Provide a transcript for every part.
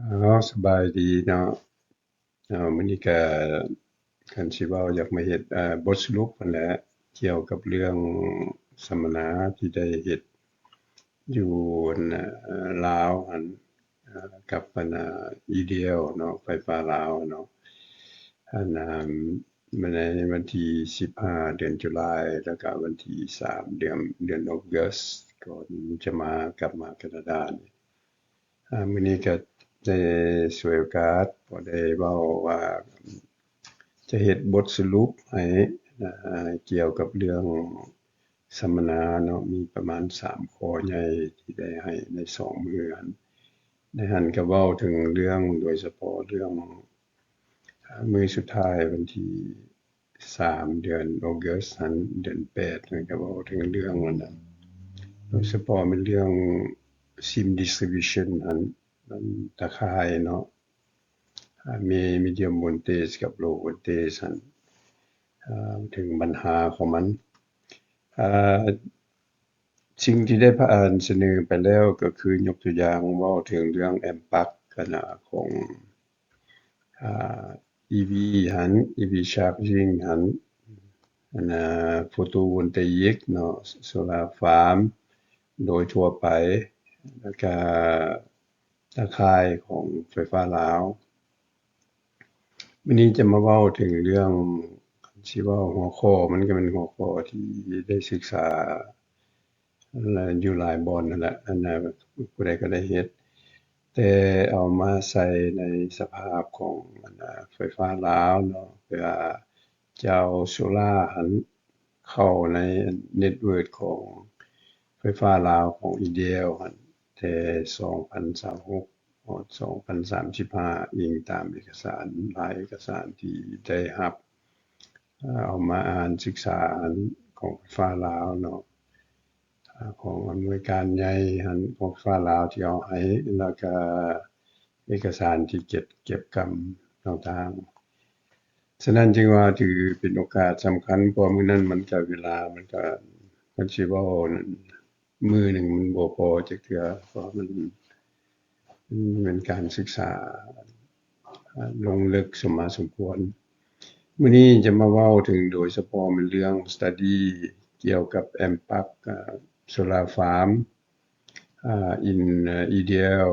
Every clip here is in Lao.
ອ້າວ ສະບາຍດີເນາະ. ເອົາ ມື້ນີ້ກະ ຄັນຊິເວົ້າ ຢາກມາເຮັດ ເອີ ບົດສະຫຼຸບຫັ້ນແຫຼະ ກ່ຽວກັບເລື່ອງສຳມະນາທີ່ໄດ້ເຮັດຢູ່ ອັນ ເອີ ລາວຫັ້ນ ເອີ ກັບ ອັນ ອີດີແອລເນາະ ໄຟຟ້າລາວເນາະ. ອັນ ໃນວັນທີສິບຫ້າ ເດືອນຈຸລາຍ ແລ້ວກະວັນທີສາມ ເດືອນ ເດືອນອົກເກີສ ກ່ອນຈະມາ ກັບມາການາດານີ້. ອາ ມື້ນີ້ກະໄດ້ສວຍໂອກາດ ພໍໄດ້ເວົ້າວ່າ ຈະເຮັດບົດສະຫຼຸບໃຫ້ ອາ ກ່ຽວກັບເລື່ອງສຳມະນາເນາະ, ມີປະມານສາມຂໍ້ໃຫຍ່ທີ່ໄດ້ໃຫ້ໃນສອງມື້ຫັ້ນ. ໃນຫັ້ນກະເວົ້າເຖິງເລື່ອງ ໂດຍສະເພາະເລື່ອງ ອາ ມື້ສຸດທ້າຍວັນທີ ສາມ ເດືອນ August ຫັ້ນ ເດືອນແປດ ເພິ່ນກະເວົ້າເຖິງເລື່ອງ ອັນນັ້ນ ໂດຍສະເພາະແມ່ນເລື່ອງ SIM distribution ຫັ້ນ ມັນຕາຂ່າຍເນາະ ມີ medium voltage ກັບ low voltage ຫັ້ນ ເຖິງບັນຫາຂອງມັນ. ສິ່ງທີ່ໄດ້ຜ່ານສະເໜີໄປແລ້ວ ກໍຄືຍົກຕົວຢ່າງເວົ້າເຖິງເລື່ອງ MPUC ອັນນະ ຂອງ ອາ ອີວີຫັ້ນ ອີວີ charging ຫັ້ນ ອັນນະ photovoltaic ເນາະ solar farm ໂດຍທົ່ວໄປ ແລ້ວກະຕາຂ່າຍຂອງໄຟຟ້າລາວ. ມື້ນີ້ຈະມາເວົ້າເຖິງເລື່ອງ ຊິເວົ້າຫົວຂໍ້ ມັນກະແມ່ນຫົວຂໍ້ທີ່ໄດ້ສຶກສາ ຢູ່ຫຼາຍບ່ອນຫັ້ນແຫຼະ ອັນນະ ຜູ້ໃດກະໄດ້ເຮັດ ແຕ່ເອົາມາໃສ່ໃນສະພາບຂອງ ອັນນະ ໄຟຟ້າລາວເນາະ ເພື່ອຈະເອົາໂຊລາຫັ້ນເຂົ້າໃນ network ຂອງໄຟຟ້າລາວຂອງ EDL ຫັ້ນ ແຕ່ສອງພັນຊາວຫົກ ຮອດສອງພັນສາມສິບຫ້າ ອີງຕາມເອກະສານ ຫຼາຍເອກະສານທີ່ໄດ້ຮັບ ເອົາມາອ່ານສຶກສາ ອັນ ຂອງໄຟຟ້າລາວເນາະ ຂອງອຳນວຍການໃຫຍ່ຫັ້ນ ຂອງໄຟຟ້າລາວທີ່ເອົາໃຫ້ ແລ້ວກະເອກະສານທີ່ເກັບ ເກັບກຳຕ່າງໆ. ສະນັ້ນຈຶ່ງວ່າຖືເປັນໂອກາດສຳຄັນ ເພາະມື້ນັ້ນມັນກະ ເວລາມັນກະ ຄັນຊິເວົ້ານັ້ນ ມື້ໜຶ່ງມັນບໍ່ພໍຈັກເທື່ອ ເພາະວ່າມັນ ມັນແມ່ນການສຶກສາ ອາ ລົງເລິກສົມມາສົມຄວນ. ມື້ນີ້ຈະມາເວົ້າເຖິງໂດຍສະເພາະແມ່ນເລື່ອງ study ກ່ຽວກັບ MPUC ອາ solar farm ອາ in EDL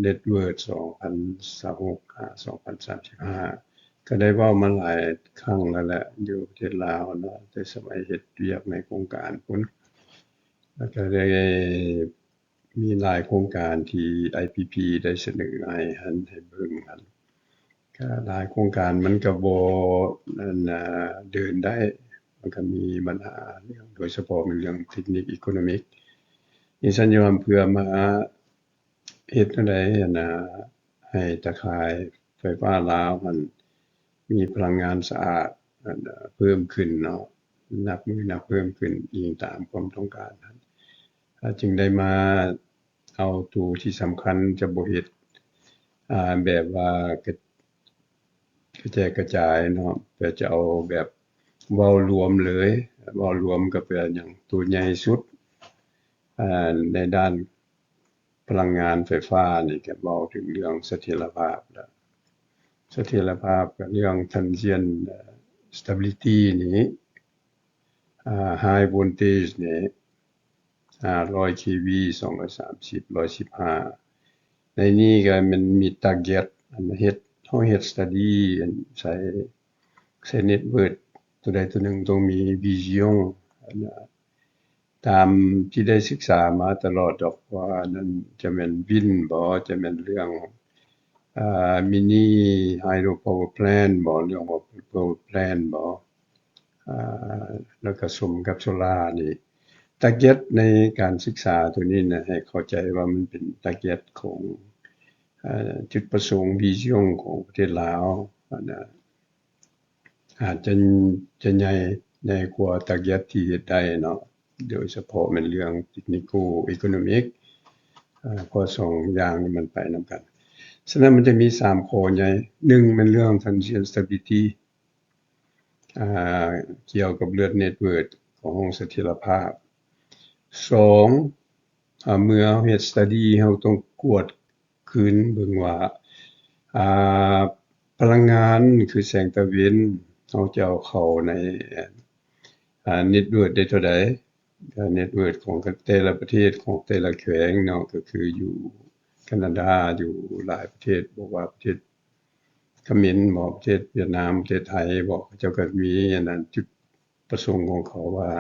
network ສອງພັນຊາວຫົກ ຫາ ສອງພັນສາມສິບຫ້າ ກະໄດ້ເວົ້າມາຫຼາຍຄັ້ງແລ້ວແຫຼະ ຢູ່ປະເທດລາວເນາະ ແຕ່ສະໄໝເຮັດວຽກໃນໂຄງການພຸ້ນ ແລ້ວກະໄດ້ ມີຫຼາຍໂຄງການທີ່ IPP ໄດ້ສະເໜີໃຫ້ຫັ້ນ ໃຫ້ເບິ່ງຫັ້ນ ກະຫຼາຍໂຄງການມັນກະບໍ່ ອັນນາ ເດີນໄດ້ ມັນກະມີບັນຫາເລື່ອງ ໂດຍສະເພາະແມ່ນເລື່ອງເຕັກນິກອີໂຄໂນມິກ ອີ່ຊັ້ນຢູ່ຫັ້ນ ເພື່ອມາເຮັດແນວໃດຫັ້ນນາ ໃຫ້ຕາຂ່າຍໄຟຟ້າລາວຫັ້ນ ມີພະລັງງານສະອາດ ອັນ ເພີ່ມຂຶ້ນເນາະ ນັບມື້ນັບເພີ່ມຂຶ້ນ ອີງຕາມຄວາມຕ້ອງການນັ້ນ ເຮົາຈຶ່ງໄດ້ມາເອົາໂຕທີ່ສຳຄັນ ຈະບໍ່ເຮັດ ອາ ແບບວ່າກະ ກະແຈກກະຈາຍເນາະ ແຕ່ຈະເອົາແບບເວົ້າລວມເລີຍ ເວົ້າລວມກະແປວ່າຫຍັງ ໂຕໃຫຍ່ສຸດ ອາ ໃນດ້ານ ພະລັງງານໄຟຟ້ານີ້ກະເວົ້າເຖິງເລື່ອງສະຖຽນລະພາບແລ້ວ ສະຖຽນລະພາບກະເລື່ອງ transient stability ນີ້ ອາ high voltage ນີ້ ຫ້າຮ້ອຍ KV ສອງຮ້ອຍສາມສິບ ໜຶ່ງຮ້ອຍສິບຫ້າ ໃນນີ້ກະແມ່ນມີ target ອັນເຮັດ ເຮົາເຮັດ study ອັນໃສ່ ໃສ່ network ໂຕໃດໂຕໜຶ່ງຕ້ອງມີ vision ອັນ ຕາມທີ່ໄດ້ສຶກສາມາຕະຫຼອດດອກ ວ່ານັ້ນຈະແມ່ນ wind ບໍ ຈະແມ່ນເລື່ອງ ອາ mini hydro power plant ບໍ ເລື່ອງ power plant ບໍ ອາ ແລ້ວກະສົມກັບໂຊລານີ້ target ໃນການສຶກສາໂຕນີ້ນະ ໃຫ້ເຂົ້າໃຈວ່າມັນເປັນ target ຂອງ ອາ ຈຸດປະສົງ vision ຂອງປະເທດລາວ ອັນນະ ອາດຈະ ຈະໃຫຍ່ ໃຫຍ່ກວ່າ target ທີ່ເຮັດໄດ້ເນາະ ໂດຍສະເພາະແມ່ນເລື່ອງ technical economic ເພາະສອງຢ່າງນີ້ມັນໄປນຳກັນ. ສະນັ້ນມັນຈະມີສາມຂໍ້ໃຫຍ່ ໜຶ່ງແມ່ນເລື່ອງ transient stability ອາ ກ່ຽວກັບເລື່ອງ network ຂອງສະຖຽນລະພາບ. ສອງ ອາ ເມື່ອເຮົາເຮັດ study ເຮົາຕ້ອງກວດ ຄືນເບິ່ງວ່າ ອ່າ ພະລັງງານຄືແສງຕາເວັນ ເຮົາຈະເອົາເຂົ້າໃນ ອ່າ ເນັດເວີກໄດ້ເທົ່າໃດ ການເນັດເວີກຂອງແຕ່ລະປະເທດ ຂອງແຕ່ລະແຂວງເນາະ ກໍຄືຢູ່ການາດາ ຢູ່ຫຼາຍປະເທດ ບໍ່ວ່າປະເທດຂເມນບໍ ປະເທດຫວຽດນາມ ປະເທດໄທບໍ ເຂົາເຈົ້າກໍມີອັນນັ້ນ ຈຸດປະສົງຂອງເຂົາວ່າ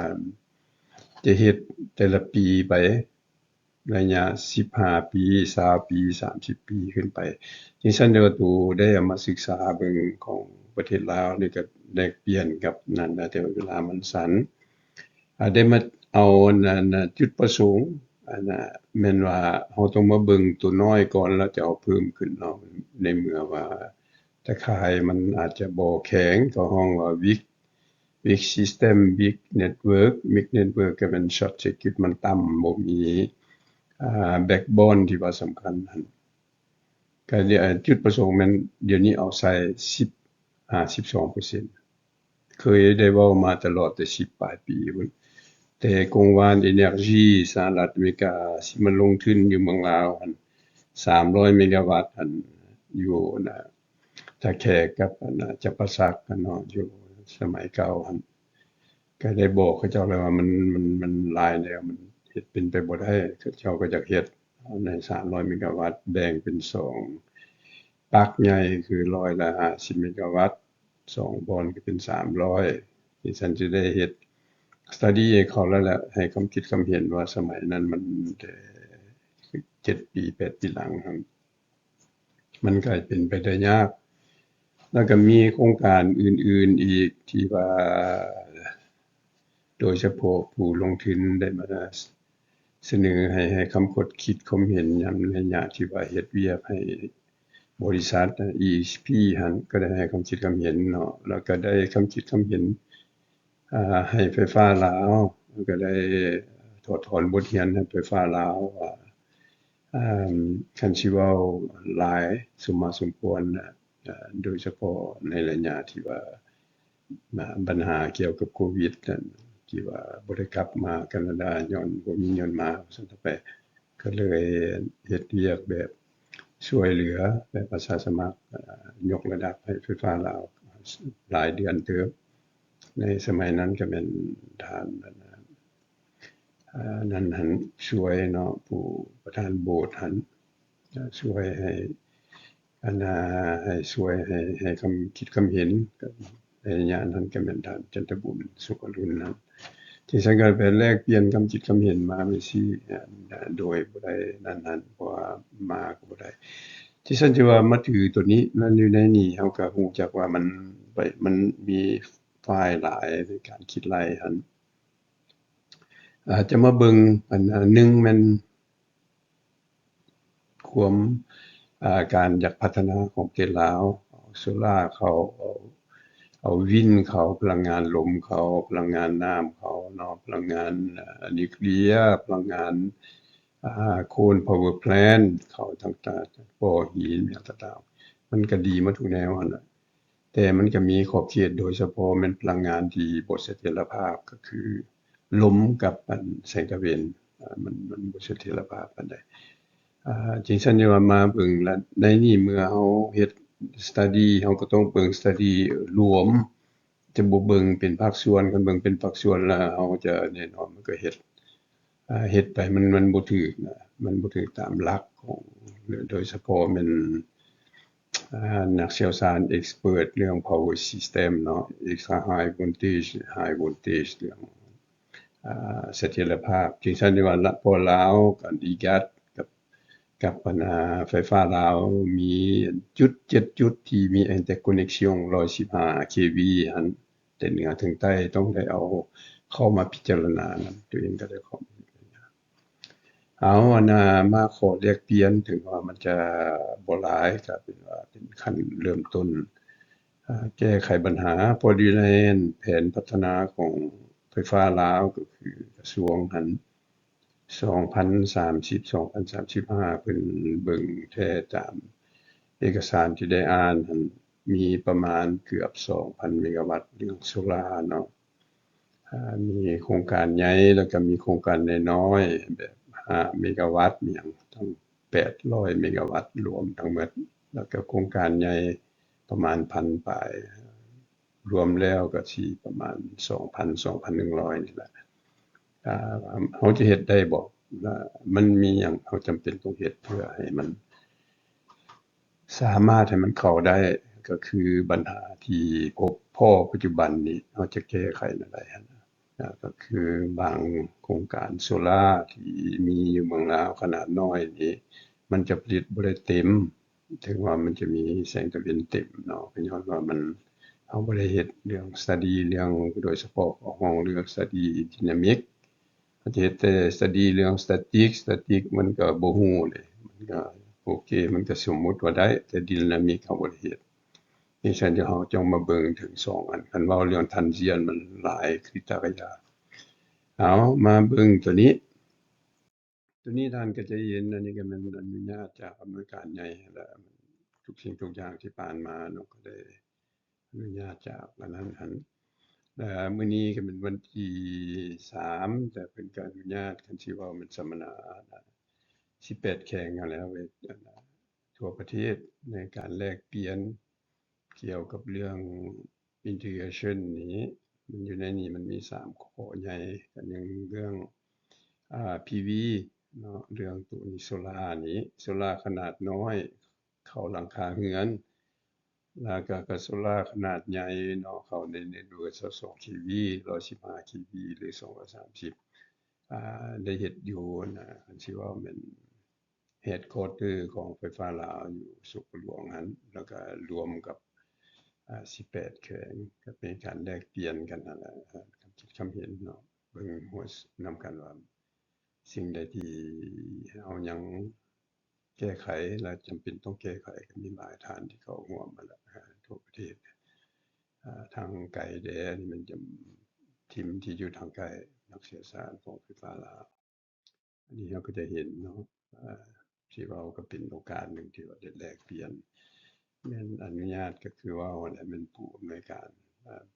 ຈະເຮັດແຕ່ລະປີໄປ ໄລຍະສິບຫ້າປີ ຊາວປີ ສາມສິບປີຂຶ້ນໄປ. ຈັ່ງຊັ້ນແລ້ວ ໂຕໄດ້ເອົາມາສຶກສາເບິ່ງຂອງປະເທດລາວນີ້ ກໍແລກປ່ຽນກັບນັ້ນນະ ແຕ່ວ່າເວລາມັນສັ້ນ ອາ ໄດ້ມາເອົາອັນນັ້ນນະ ຈຸດປະສົງ ອັນນະ ແມ່ນວ່າເຮົາຕ້ອງມາເບິ່ງໂຕນ້ອຍກ່ອນ ແລ້ວຈະເອົາເພີ່ມຂຶ້ນເນາະ ໃນເມື່ອວ່າຕາຂ່າຍມັນອາດຈະບໍ່ແຂງ ເຂົາຮ້ອງວ່າ weak weak system weak network weak network ກໍແມ່ນ short circuit ມັນຕ່ຳ ບໍ່ມີ ອ່າ backbone ທີ່ວ່າສຳຄັນຫັ້ນ ກໍ ເອີ ຈຸດປະສົງແມ່ນດຽວນີ້ເອົາໃສ່ສິບ ຫ້າ ສິບສອງເປີເຊັນ ເຄີຍໄດ້ເວົ້າມາຕະຫຼອດແຕ່ສິບປາຍປີພຸ້ນ ແຕ່ກົງວານ Energy ສະຫະລັດອາເມລິກາ ຊິມາລົງທຶນຢູ່ເມືອງລາວຫັ້ນ ສາມຮ້ອຍເມກາວັດຫັ້ນ ຢູ່ນະ ທ່າແຂກກັບອັນນະ ຈຳປາສັກຫັ້ນເນາະ ຢູ່ສະໄໝເກົ່າຫັ້ນ ກໍໄດ້ບອກເຂົາເຈົ້າແລ້ວວ່າມັນ ມັນ ມັນຫຼາຍແລ້ວ ມັນເຮັດເປັນໄປບໍ່ໄດ້ ເຂົາເຈົ້າກໍຢາກເຮັດໃນສາມຮ້ອຍເມກາວັດ ແບ່ງເປັນສອງປາກໃຫຍ່ ຄືຮ້ອຍລະຫ້າສິບເມກາວັດ ສອງບ່ອນກໍເປັນສາມຮ້ອຍ ທີ່ຊັ້ນຈະໄດ້ເຮັດ study ໃຫ້ເຂົາແລ້ວແຫຼະ ໃຫ້ຄວາມຄິດຄຳເຫັນວ່າສະໄໝນັ້ນມັນແຕ່ເຈັດປີ ແປດປີຫຼັງຫັ້ນ ມັນກໍເປັນໄປໄດ້ຍາກ ແລ້ວກໍມີໂຄງການອື່ນໆອີກທີ່ວ່າ ໂດຍສະເພາະຜູ້ລົງທຶນໄດ້ມາສະເໜີໃຫ້ ໃຫ້ຄຳຄິດຄວາມເຫັນຍາມໄລຍະທີ່ວ່າເຮັດວຽກໃຫ້ບໍລິສັດ EXP ຫັ້ນ ກໍໄດ້ໃຫ້ຄຳຄິດຄຳເຫັນເນາະ ແລ້ວກໍໄດ້ຄຳຄິດຄຳເຫັນ ອ່າ ໃຫ້ໄຟຟ້າລາວ ກໍໄດ້ຖອດຖອນບົດຮຽນໃຫ້ໄຟຟ້າລາວວ່າ ອ່າ ຄັນຊິເວົ້າຫຼາຍສົມມາສົມຄວນນະ ໂດຍສະເພາະໃນໄລຍະທີ່ວ່າ ບັນຫາກ່ຽວກັບໂຄວິດນັ້ນ ທີ່ວ່າບໍ່ໄດ້ກັບມາການາດາ ຍ້ອນບໍ່ມີເງິນມາ ວ່າຊັ້ນໄປ ກໍເລີຍເຮັດວຽກແບບຊ່ວຍເຫຼືອ ແບບອາສາສະໝັກ ຍົກລະດັບໃຫ້ໄຟຟ້າລາວຫຼາຍເດືອນເຕີບ. ໃນສະໄໝນັ້ນກໍແມ່ນທ່ານ ອ່າ ນັ້ນຫັ້ນຊ່ວຍເນາະ ຜູ້ປະທານໂບດຫັ້ນ ຊ່ວຍໃຫ້ ອັນນ່າ ໃຫ້ຊ່ວຍ ໃຫ້ ໃຫ້ຄຳຄິດຄຳເຫັນ ໃນໄລຍະນັ້ນກໍແມ່ນທ່ານຈັນທະບຸນ ສຸກອະລຸນນັ້ນ ທີ່ຊັ້ນກໍໄປແລກປ່ຽນຄຳຄິດຄຳເຫັນມາແມ່ນຊີ້ ໂດຍບໍ່ໄດ້ນັ້ນຫັ້ນ ເພາະວ່າມາກໍບໍ່ໄດ້ ທີ່ຊັ້ນຈະວ່າມາຖືໂຕນີ້ ແລ້ວຢູ່ໃນນີ້ເຮົາກໍຮູ້ຈັກວ່າມັນໄປ ມັນມີຝ່າຍຫຼາຍໃນການຄິດໄລ່ຫັ້ນ. ອາດຈະມາເບິ່ງ ອັນ ອັນໜຶ່ງແມ່ນຄວາມ ອາ ການຢາກພັດທະນາຂອງປະເທດລາວ ເອົາໂຊລາເຂົ້າ ເອົາ ເອົາວິນເຂົ້າ ພະລັງງານລົມເຂົ້າ ພະລັງງານນ້ຳເຂົ້າເນາະ ພະລັງງານ ອາ ນິວເຄລຍ ພະລັງງານ ອາ coal power plant ເຂົ້າຕ່າງໆ ບໍ່ຫີນຫຍັງຕ່າງໆ ມັນກໍດີໝົດທຸກແນວຫັ້ນນະ. ແຕ່ມັນກໍມີຂອບເຂດ ໂດຍສະເພາະແມ່ນພະລັງງານທີ່ບໍ່ສະຖຽນລະພາບ ກໍຄືລົມກັບອັນແສງຕາເວັນ ອາ ມັນ ມັນບໍ່ສະຖຽນລະພາບປານໃດ. ອາ ຈັ່ງຊັ້ນ ທີ່ວ່າມາເບິ່ງລະ ໃນນີ້ເມື່ອເຮົາເຮັດ study ເຮົາກໍຕ້ອງເບິ່ງ study ລວມ ຈະບໍ່ເບິ່ງເປັນພາກສ່ວນ ຄັນເບິ່ງເປັນພາກສ່ວນລະ ເຮົາຈະ ແນ່ນອນ ມັນກໍເຮັດ ອາ ເຮັດໄປ ມັນ ມັນບໍ່ຖືກນະ ມັນບໍ່ຖືກຕາມຫຼັກຂອງ ໂດຍສະເພາະແມ່ນ ອາ ນັກຊ່ຽວຊານ expert ເລື່ອງ power system ເນາະ extra high voltage high voltage ເລື່ອງ ອາ ສະຖຽນລະພາບ ຈຶ່ງຊັ້ນໄດ້ວ່າ ລະ ພໍລາວກັບ ອີແກັດ ກັບ ກັບ ອັນ ອາ ໄຟຟ້າລາວ ມີຈຸດ ເຈັດຈຸດ ທີ່ມີ interconnection ຮ້ອຍສິບຫ້າ kV ຫັ້ນ ແຕ່ເໜືອເຖິງໃຕ້ ຕ້ອງໄດ້ເອົາເຂົ້າມາພິຈາລະນານຳ ໂຕເອງກໍໄດ້ເຂົ້າມາ ເອົາ ອັນນ່າ ມາຂໍແລກປ່ຽນ ເຖິງວ່າມັນຈະບໍ່ຫຼາຍ ກໍເປັນວ່າເປັນຂັ້ນເລີ່ມຕົ້ນ ອາ ແກ້ໄຂບັນຫາ ເພາະຢູ່ໃນແຜນພັດທະນາຂອງໄຟຟ້າລາວ ກໍຄືກະຊວງຫັ້ນ ສອງພັນສາມສິບ ສອງພັນສາມສິບຫ້າ ເພິ່ນເບິ່ງແທ້ຕາມເອກະສານທີ່ໄດ້ອ່ານຫັ້ນ ມີປະມານເກືອບສອງພັນເມກາວັດ ເລື່ອງໂຊລາເນາະ ອາ ມີໂຄງການໃຫຍ່ ແລ້ວກໍມີໂຄງການນ້ອຍໆ ແບບຫ້າເມກາວັດ ມີຫຍັງ ທັງ ແປດຮ້ອຍເມກາວັດລວມທັງໝົດ ແລ້ວກໍໂຄງການໃຫຍ່ປະມານພັນປາຍ ລວມແລ້ວກໍຊິປະມານສອງພັນ ສອງພັນໜຶ່ງຮ້ອຍນີ້ແຫຼະ. ອ່າ ເຮົາຈະເຮັດໄດ້ບໍ່? ແລະມັນມີຫຍັງເຮົາຈຳເປັນຕ້ອງເຮັດເພື່ອໃຫ້ມັນ ສາມາດໃຫ້ມັນເຂົ້າໄດ້ ກໍຄືບັນຫາທີ່ພົບພໍ້ປັດຈຸບັນນີ້ ເຮົາຈະແກ້ໄຂແນວໃດຫັ້ນນະ ກໍຄືບາງໂຄງການໂຊລາທີ່ມີຢູ່ເມືອງລາວຂະໜາດນ້ອຍນີ້ ມັນຈະຜະລິດບໍ່ໄດ້ເຕັມ ເຖິງວ່າມັນຈະມີແສງຕາເວັນເຕັມເນາະ ກໍຍ້ອນວ່າມັນ ເຮົາບໍ່ໄດ້ເຮັດເລື່ອງ study ເລື່ອງ ໂດຍສະເພາະຂອງເລື່ອງ study dynamic ເຮົາຈະເຮັດແຕ່ study ເລື່ອງ static static ມັນກໍບໍ່ຮູ້ເດ້ ມັນກໍໂອເຄ ມັນກໍສົມມຸດວ່າໄດ້ ແຕ່ dynamic ເຮົາບໍ່ໄດ້ເຮັດ. ນີ້ຊັ້ນເຮົາຕ້ອງມາເບິ່ງເຖິງສອງອັນ ຄັນເວົ້າເລື່ອງ transient ມັນຫຼາຍຄຣິຕະກະຍາ. ເອົາ ມາເບິ່ງຕົວນີ້ ຕົວນີ້ທ່ານກໍຈະເຫັນ ອັນນີ້ກໍແມ່ນອະນຸຍາດຈາກອຳນວຍການໃຫຍ່ ແລະ ທຸກສິ່ງທຸກຢ່າງທີ່ຜ່ານມາເນາະ ກໍໄດ້ ອະນຸຍາດຈາກອັນນັ້ນຫັ້ນ ແລະ ມື້ນີ້ກໍເປັນວັນທີສາມ ແຕ່ເພິ່ນກໍອະນຸຍາດ ຄັນຊິເວົ້າແມ່ນສຳມະນາ ສິບແປດແຂວງຫັ້ນແຫຼະ ທົ່ວປະເທດ ໃນການແລກປ່ຽນກ່ຽວກັບເລື່ອງ integration ນີ້ ມັນຢູ່ໃນນີ້ມັນມີສາມຂໍ້ໃຫຍ່ ກໍໜຶ່ງເລື່ອງ ອ່າ ພີວີ ເນາະ ເລື່ອງໂຕນີ້ໂຊລານີ້ ໂຊລາຂະໜາດນ້ອຍ ເຂົ້າຫຼັງຄາເຮືອນ ແລ້ວກໍ ກໍໂຊລາຂະໜາດໃຫຍ່ເນາະ ເຂົ້າໃນ ໃນ ໜຶ່ງຮ້ອຍຊາວສອງ KV ໜຶ່ງຮ້ອຍສິບຫ້າ KV ຫຼື ສອງຮ້ອຍສາມສິບ ອ່າ ໄດ້ເຮັດຢູ່ນະ ຄັນຊິເວົ້າແມ່ນ headquarter ຂອງໄຟຟ້າລາວຢູ່ສົກຫຼວງຫັ້ນ ແລ້ວກໍລວມກັບ ອ່າ ສິບແປດແຂວງ ກໍເປັນການແລກປ່ຽນກັນຫັ້ນແຫຼະ ຄຳຄິດຄຳເຫັນເນາະ ເບິ່ງຫົວນຳກັນວ່າ ສິ່ງໃດທີ່ເຮົາຍັງແກ້ໄຂ ແລະ ຈຳເປັນຕ້ອງແກ້ໄຂ ກໍມີຫຼາຍທ່ານທີ່ເຂົ້າຮ່ວມມາແລ້ວ ທົ່ວປະເທດ ທາງໄກແດ່ ອັນນີ້ແມ່ນຈຳ ທີມທີ່ຢູ່ທາງໄກ ນັກເສດສານຂອງໄຟຟ້າລາວ ອັນນີ້ເຮົາກໍຈະເຫັນເນາະ ທີ່ເວົ້າກໍເປັນໂອກາດໜຶ່ງທີ່ວ່າໄດ້ແລກປ່ຽນ ແມ່ນອະນຸຍາດ ກໍຄືເວົ້າແຫຼະ ແມ່ນຜູ້ອຳນວຍການ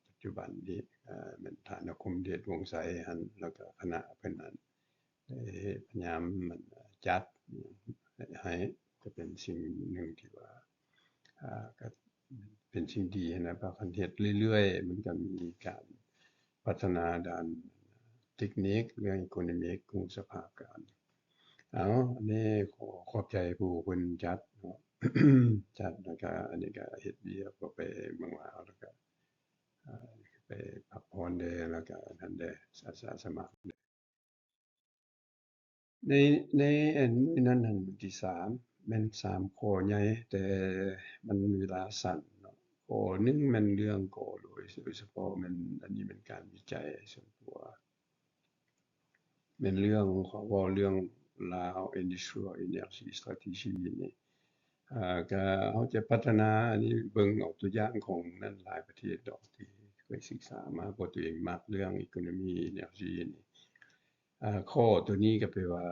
ປັດຈຸບັນນີ້ ແມ່ນທ່ານອາຄົມເດດ ວົງໄຊ ຫັ້ນ ແລ້ວກໍຄະນະເພິ່ນນັ້ນ ໄດ້ພະຍາຍາມຈັດໃຫ້ ກໍເປັນສິ່ງໜຶ່ງທີ່ວ່າ ກໍເປັນສິ່ງດີຫັ້ນນະ ເພາະຄັນເຮັດເລື້ອຍໆ ມັນກໍມີການພັດທະນາດ້ານເຕັກນິກ ເລື່ອງ economic ຮູ້ສະພາບການ. ເອົາ ອັນນີ້ຂໍຂອບໃຈຜູ້ເພິ່ນຈັດເນາະ ຈັດ ແລ້ວກະອັນນີ້ກະເຮັດວຽກ ກໍໄປເມືອງລາວ ແລ້ວກະ ອ່າ ໄປພັກຜ່ອນແດ່ ແລ້ວກະອັນນັ້ນແດ່ ອາສາສະໝັກແດ່. ໃນ ໃນອັນມື້ນັ້ນຫັ້ນ ວັນທີສາມ ແມ່ນສາມຂໍ້ໃຫຍ່ ແຕ່ມັນເວລາສັ້ນເນາະ. ຂໍ້ໜຶ່ງແມ່ນເລື່ອງກໍໂດຍ ໂດຍສະເພາະແມ່ນ ອັນນີ້ແມ່ນການວິໄຈສ່ວນຕົວ ແມ່ນເລື່ອງ ເຂົາເວົ້າເລື່ອງ Lao Industrial Energy Strategy ນີ້ ອ່າ ກະເຮົາຈະພັດທະນາ ອັນນີ້ເບິ່ງເອົາຕົວຢ່າງຂອງນັ້ນຫຼາຍປະເທດດອກ ທີ່ເຄີຍສຶກສາມາ ເພາະຕົວເອງມັກເລື່ອງ economy energy ນີ້ ອ່າ ຂໍ້ຕົວນີ້ກໍແປວ່າ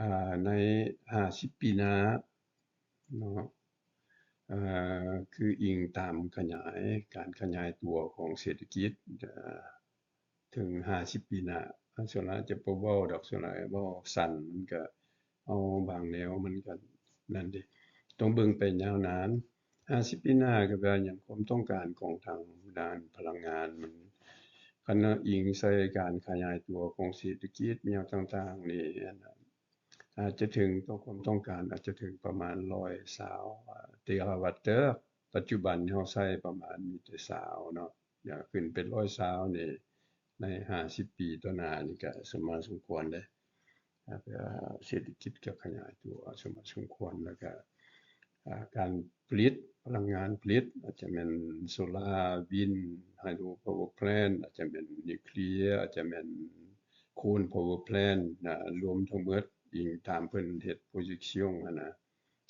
ອ່າ ໃນຫ້າສິບປີໜ້າເນາະ ເອີ ຄືອີງຕາມຂະຫຍາຍ ການຂະຫຍາຍຕົວຂອງເສດຖະກິດ ເອີ ເຖິງຫ້າສິບປີໜ້າ ສ່ວນຫຼາຍຈະບໍ່ເວົ້າດອກ ສ່ວນຫຼາຍເວົ້າສັ້ນ ມັນກະເອົາບາງແນວ ມັນກະນັ້ນເດ ຕ້ອງເບິ່ງໄປຍາວນານ. ຫ້າສິບປີໜ້າກໍແປວ່າຫຍັງ? ຄວາມຕ້ອງການຂອງທາງດ້ານພະລັງງານ ມັນ ຄັນອີງໃສ່ການຂະຫຍາຍຕົວຂອງເສດຖະກິດ ແນວຕ່າງໆນີ້ ອາດຈະເຖິງ ຕໍ່ຄວາມຕ້ອງການອາດຈະເຖິງປະມານຮ້ອຍຊາວເທຣາວັດເຕີ ປັດຈຸບັນເຮົາໃຊ້ປະມານມີແຕ່ຊາວເນາະ ຢາກຂຶ້ນເປັນຮ້ອຍຊາວນີ້ ໃນຫ້າສິບປີຕໍ່ໜ້ານີ້ກະສົມມາສົມຄວນເດ້ ເພື່ອເສດຖະກິດກະຂະຫຍາຍຕົວສົມມາສົມຄວນ ແລ້ວກະ ອ່າ ການຜະລິດ ພະລັງງານຜະລິດ ອາດຈະແມ່ນໂຊລາ ວິນ ໄຮໂດຣພາວເວີພລານ ອາດຈະແມ່ນນິວເຄລຍ ອາດຈະແມ່ນໂຄນພາວເວີພລານ ນະ ລວມທັງໝົດ ອີງຕາມເພິ່ນເຮັດໂປຣເຈັກຊຽນຫັ້ນນະ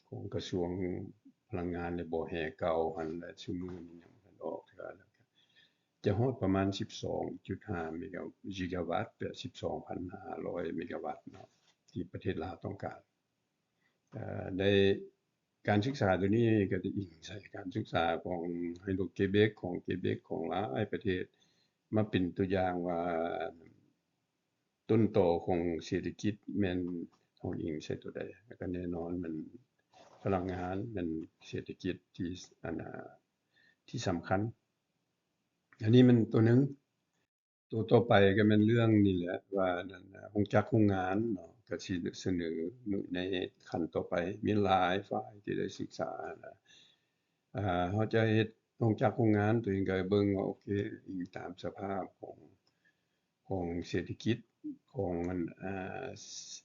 ຂອງກະຊວງພະລັງງານ ແລະ ບໍ່ແຮ່ເກົ່າຫັ້ນ ແລະ ຊຸມມື້ນີ້ຍັງບໍ່ທັນອອກເທື່ອ ແລ້ວກະຈະຮອດປະມານສິບສອງຈຸດຫ້າເມກາ ກິກາວັດ ແປດສິບສອງພັນຫ້າຮ້ອຍເມກາວັດເນາະ ທີ່ປະເທດລາວຕ້ອງການ. ເອີ ໄດ້ ການສຶກສາຕົວນີ້ກໍໄດ້ອີງໃສ່ການສຶກສາຂອງໄຮໂດຣເກເບັກ ຂອງເກເບັກ ຂອງຫຼາຍປະເທດ ມາເປັນຕົວຢ່າງວ່າ ຕົ້ນຕໍຂອງເສດຖະກິດແມ່ນ ເຮົາອີງໃສ່ຕົວໃດ ແລ້ວກໍແນ່ນອນແມ່ນພະລັງງານ ແມ່ນເສດຖະກິດທີ່ ອັນນ່າ ທີ່ສຳຄັນ. ອັນນີ້ແມ່ນຕົວໜຶ່ງ. ຕົວຕໍ່ໄປກໍແມ່ນເລື່ອງນີ້ແຫຼະ ວ່ານັ້ນນະ ໂຮງຈັກໂຮງງານເນາະ ກໍຊິສະເໜີໃນຂັ້ນຕໍ່ໄປ. ມີຫຼາຍຝ່າຍທີ່ໄດ້ສຶກສານະ ອ່າ ເຮົາຈະເຮັດໂຮງຈັກໂຮງງານ ຕົວເອງກໍເບິ່ງວ່າ ໂອເຄ ອີງຕາມສະພາບຂອງ ຂອງເສດຖະກິດ ຂອງອັນ ອ່າ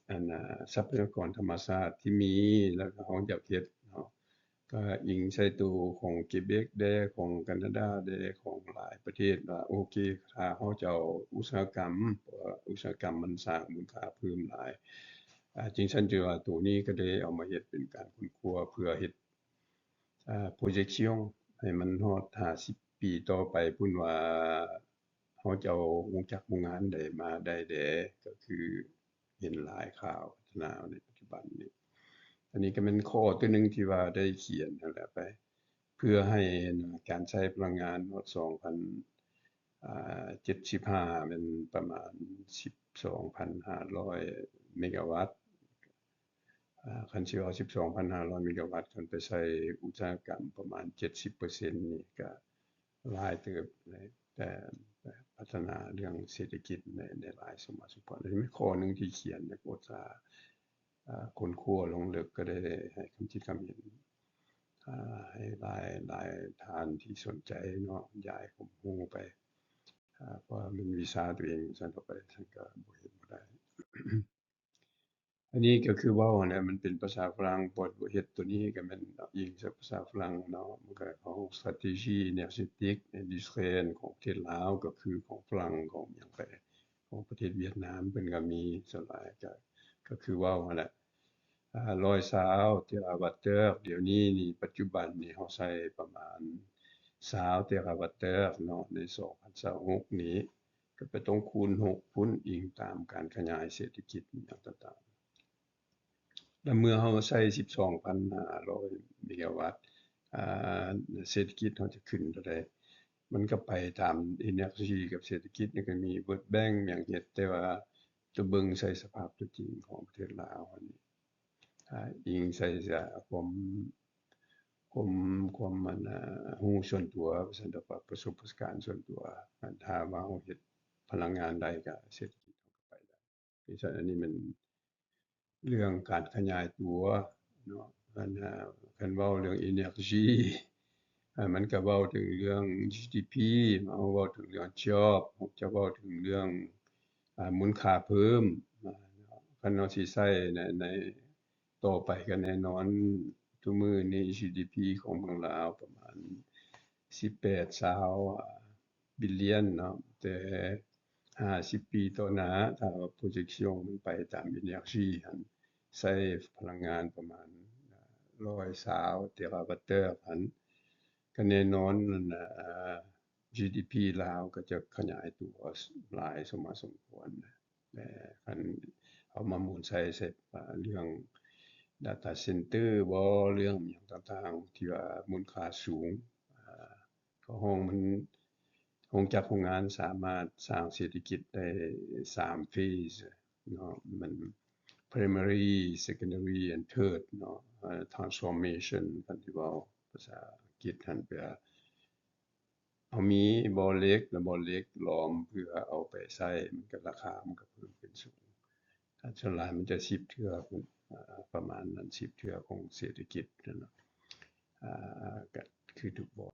ອັນ ອ່າ ຊັບພະຍາກອນທຳມະຊາດທີ່ມີ ແລ້ວກໍເຮົາຢາກເຮັດເນາະ ກໍອີງໃສ່ໂຕຂອງເກເບັກແດ່ ຂອງການາດາແດ່ ຂອງຫຼາຍປະເທດວ່າ ໂອເຄ ຖ້າເຮົາຈະເອົາອຸດສາຫະກຳ ເພາະວ່າອຸດສາຫະກຳມັນສ້າງມູນຄ່າເພີ່ມຫຼາຍ ອາ ຈຶ່ງຊັ້ນ ຈຶ່ງວ່າໂຕນີ້ກໍໄດ້ເອົາມາເຮັດເປັນການຄົ້ນຄວ້າເພື່ອເຮັດ ອາ projection ໃຫ້ມັນຮອດຫ້າສິບປີຕໍ່ໄປພຸ້ນວ່າ ເຮົາຈະເອົາໂຮງຈັກໂຮງງານໃດມາໄດ້ແດ່ ກໍຄືເຫັນຫຼາຍຂ່າວພັດທະນາໃນປັດຈຸບັນນີ້. ອັນນີ້ກໍແມ່ນຂໍ້ຕົວໜຶ່ງທີ່ວ່າໄດ້ຂຽນຫັ້ນແຫຼະໄປ ເພື່ອໃຫ້ການໃຊ້ພະລັງງານຮອດສອງພັນ ອາ ເຈັດສິບຫ້າ ແມ່ນປະມານສິບສອງພັນຫ້າຮ້ອຍເມກາວັດ. ອາ ຄັນຊິເວົ້າສິບສອງພັນຫ້າຮ້ອຍເມກາວັດ ຄັນໄປໃສ່ອຸດສາຫະກຳປະມານເຈັດສິບເປີເຊັນນີ້ ກະຫຼາຍເຕີບເລີຍ ແຕ່ ແຕ່ພັດທະນາເລື່ອງເສດຖະກິດໃນ ໃນຫຼາຍສະມາສົມຄວນ. ອັນນີ້ແມ່ນຂໍ້ໜຶ່ງທີ່ຂຽນ ແລະ ກໍອຸດສາ ອາ ຄົ້ນຄວ້າລົງເລິກ ກໍໄດ້ໃຫ້ຄຳຄິດຄຳເຫັນ ອາ ໃຫ້ຫຼາຍ ຫຼາຍທ່ານທີ່ສົນໃຈເນາະ ຂະຫຍາຍຄວາມຮູ້ໄປ ອາ ເພາະວ່າມັນວິຊາຕົວເອງ ຊັ້ນຕໍ່ໄປ ຊັ້ນກໍບໍ່ເຮັດບໍ່ໄດ້. ອັນນີ້ກໍຄືເວົ້າຫັ້ນແຫຼະ ມັນເປັນພາສາຝຣັ່ງ ບົດເຮັດຕົວນີ້ກໍແມ່ນອີງໃສ່ພາສາຝຣັ່ງເນາະ ມັນກໍຂອງ stratégie énergétique industrielle ຂອງປະເທດລາວ ກໍຄືຂອງຝຣັ່ງ ຂອງຫຍັງໄປ ຂອງປະເທດຫວຽດນາມ ເພິ່ນກໍມີສ່ວນຫຼາຍ ກໍ ກໍຄືເວົ້າຫັ້ນແຫຼະ ອາ ຮ້ອຍຊາວເທຣາວັດເຕີ ດຽວນີ້ນີ້ ປັດຈຸບັນນີ້ເຮົາໃຊ້ປະມານຊາວເທຣາວັດເຕີເນາະ ໃນສອງພັນຊາວຫົກນີ້ ກໍໄປຕ້ອງຄູນຫົກພຸ້ນ ອີງຕາມການຂະຫຍາຍເສດຖະກິດຫຍັງຕ່າງໆ ແລະ ເມື່ອເຮົາໃຊ້ສິບສອງພັນຫ້າຮ້ອຍເມກາວັດ ອາ ເສດຖະກິດເຮົາຈະຂຶ້ນເທົ່າໃດ ມັນກໍໄປຕາມ energy ກັບເສດຖະກິດ ມັນກໍມີ World Bank ຫຍັງເຮັດ ແຕ່ວ່າຕົວເບິ່ງໃສ່ສະພາບຕົວຈິງຂອງປະເທດລາວຫັ້ນ ອາ ອີງໃສ່ຄວາມ ຄວາມ ຄວາມ ອັນ ອາ ຮູ້ສ່ວນຕົວ ວ່າຊັ້ນເຖາະ ປະສົບປະສະການສ່ວນຕົວ ຖ້າວ່າເຮົາເຮັດພະລັງງານໄດ້ ກໍເສດຖະກິດເຮົາກໍໄປໄດ້. ເພາະສະນັ້ນ ອັນນີ້ແມ່ນເລື່ອງການຂະຫຍາຍຕົວເນາະ ຄັນ ຄັນເວົ້າເລື່ອງ energy ອາ ມັນກໍເວົ້າເຖິງເລື່ອງ GDP ເຮົາເວົ້າເຖິງເລື່ອງ job ເຮົາຈະເວົ້າເຖິງເລື່ອງ ອາ ມູນຄ່າເພີ່ມ ອາ ຄັນເຮົາຊິໃຊ້ໃນ ໃນຕໍ່ໄປກໍແນ່ນອນ ທຸກມື້ນີ້ GDP ຂອງເມືອງລາວປະມານສິບແປດ ຊາວ billion ເນາະ ແຕ່ຫ້າສິບປີຕໍ່ໜ້າ ຖ້າວ່າ projection ມັນໄປຕາມ energy ຫັ້ນ ໃຊ້ພະລັງງານປະມານຮ້ອຍຊາວເທຣາວັດເຕີຫັ້ນ ກໍແນ່ນອນ ອັນ ອາ GDP ລາວກໍຈະຂະຫຍາຍຕົວຫຼາຍສົມມາສົມຄວນ ແຕ່ຄັນເອົາມາໝູນໃສ່ ໃສ່ເລື່ອງ data center ບໍ ເລື່ອງຫຍັງຕ່າງໆ ທີ່ວ່າມູນຄ່າສູງ ອາ ເຂົາຮ້ອງມັນ ໂຮງຈັກໂຮງງານສາມາດສ້າງເສດຖະກິດໄດ້ສາມ phase ເນາະ ມັນ primary, secondary and third ເນາະ transformation ຄັນທີ່ເວົ້າພາສາອັງກິດຫັ້ນ ແປວ່າ ເຮົາມີບໍ່ເຫຼັກ ແລະ ບໍ່ເຫຼັກຫຼອມເພື່ອເອົາໄປໃຊ້ ມັນກໍ ລາຄາມັນກໍເພີ່ມຂຶ້ນສູງ. ສ່ວນຫຼາຍມັນຈະສິບເທື່ອພຸ້ນ ອາ ປະມານນັ້ນ ສິບເທື່ອຂອງເສດຖະກິດນັ້ນເນາະ ອາ ກໍຄືທຸກບ່ອນ.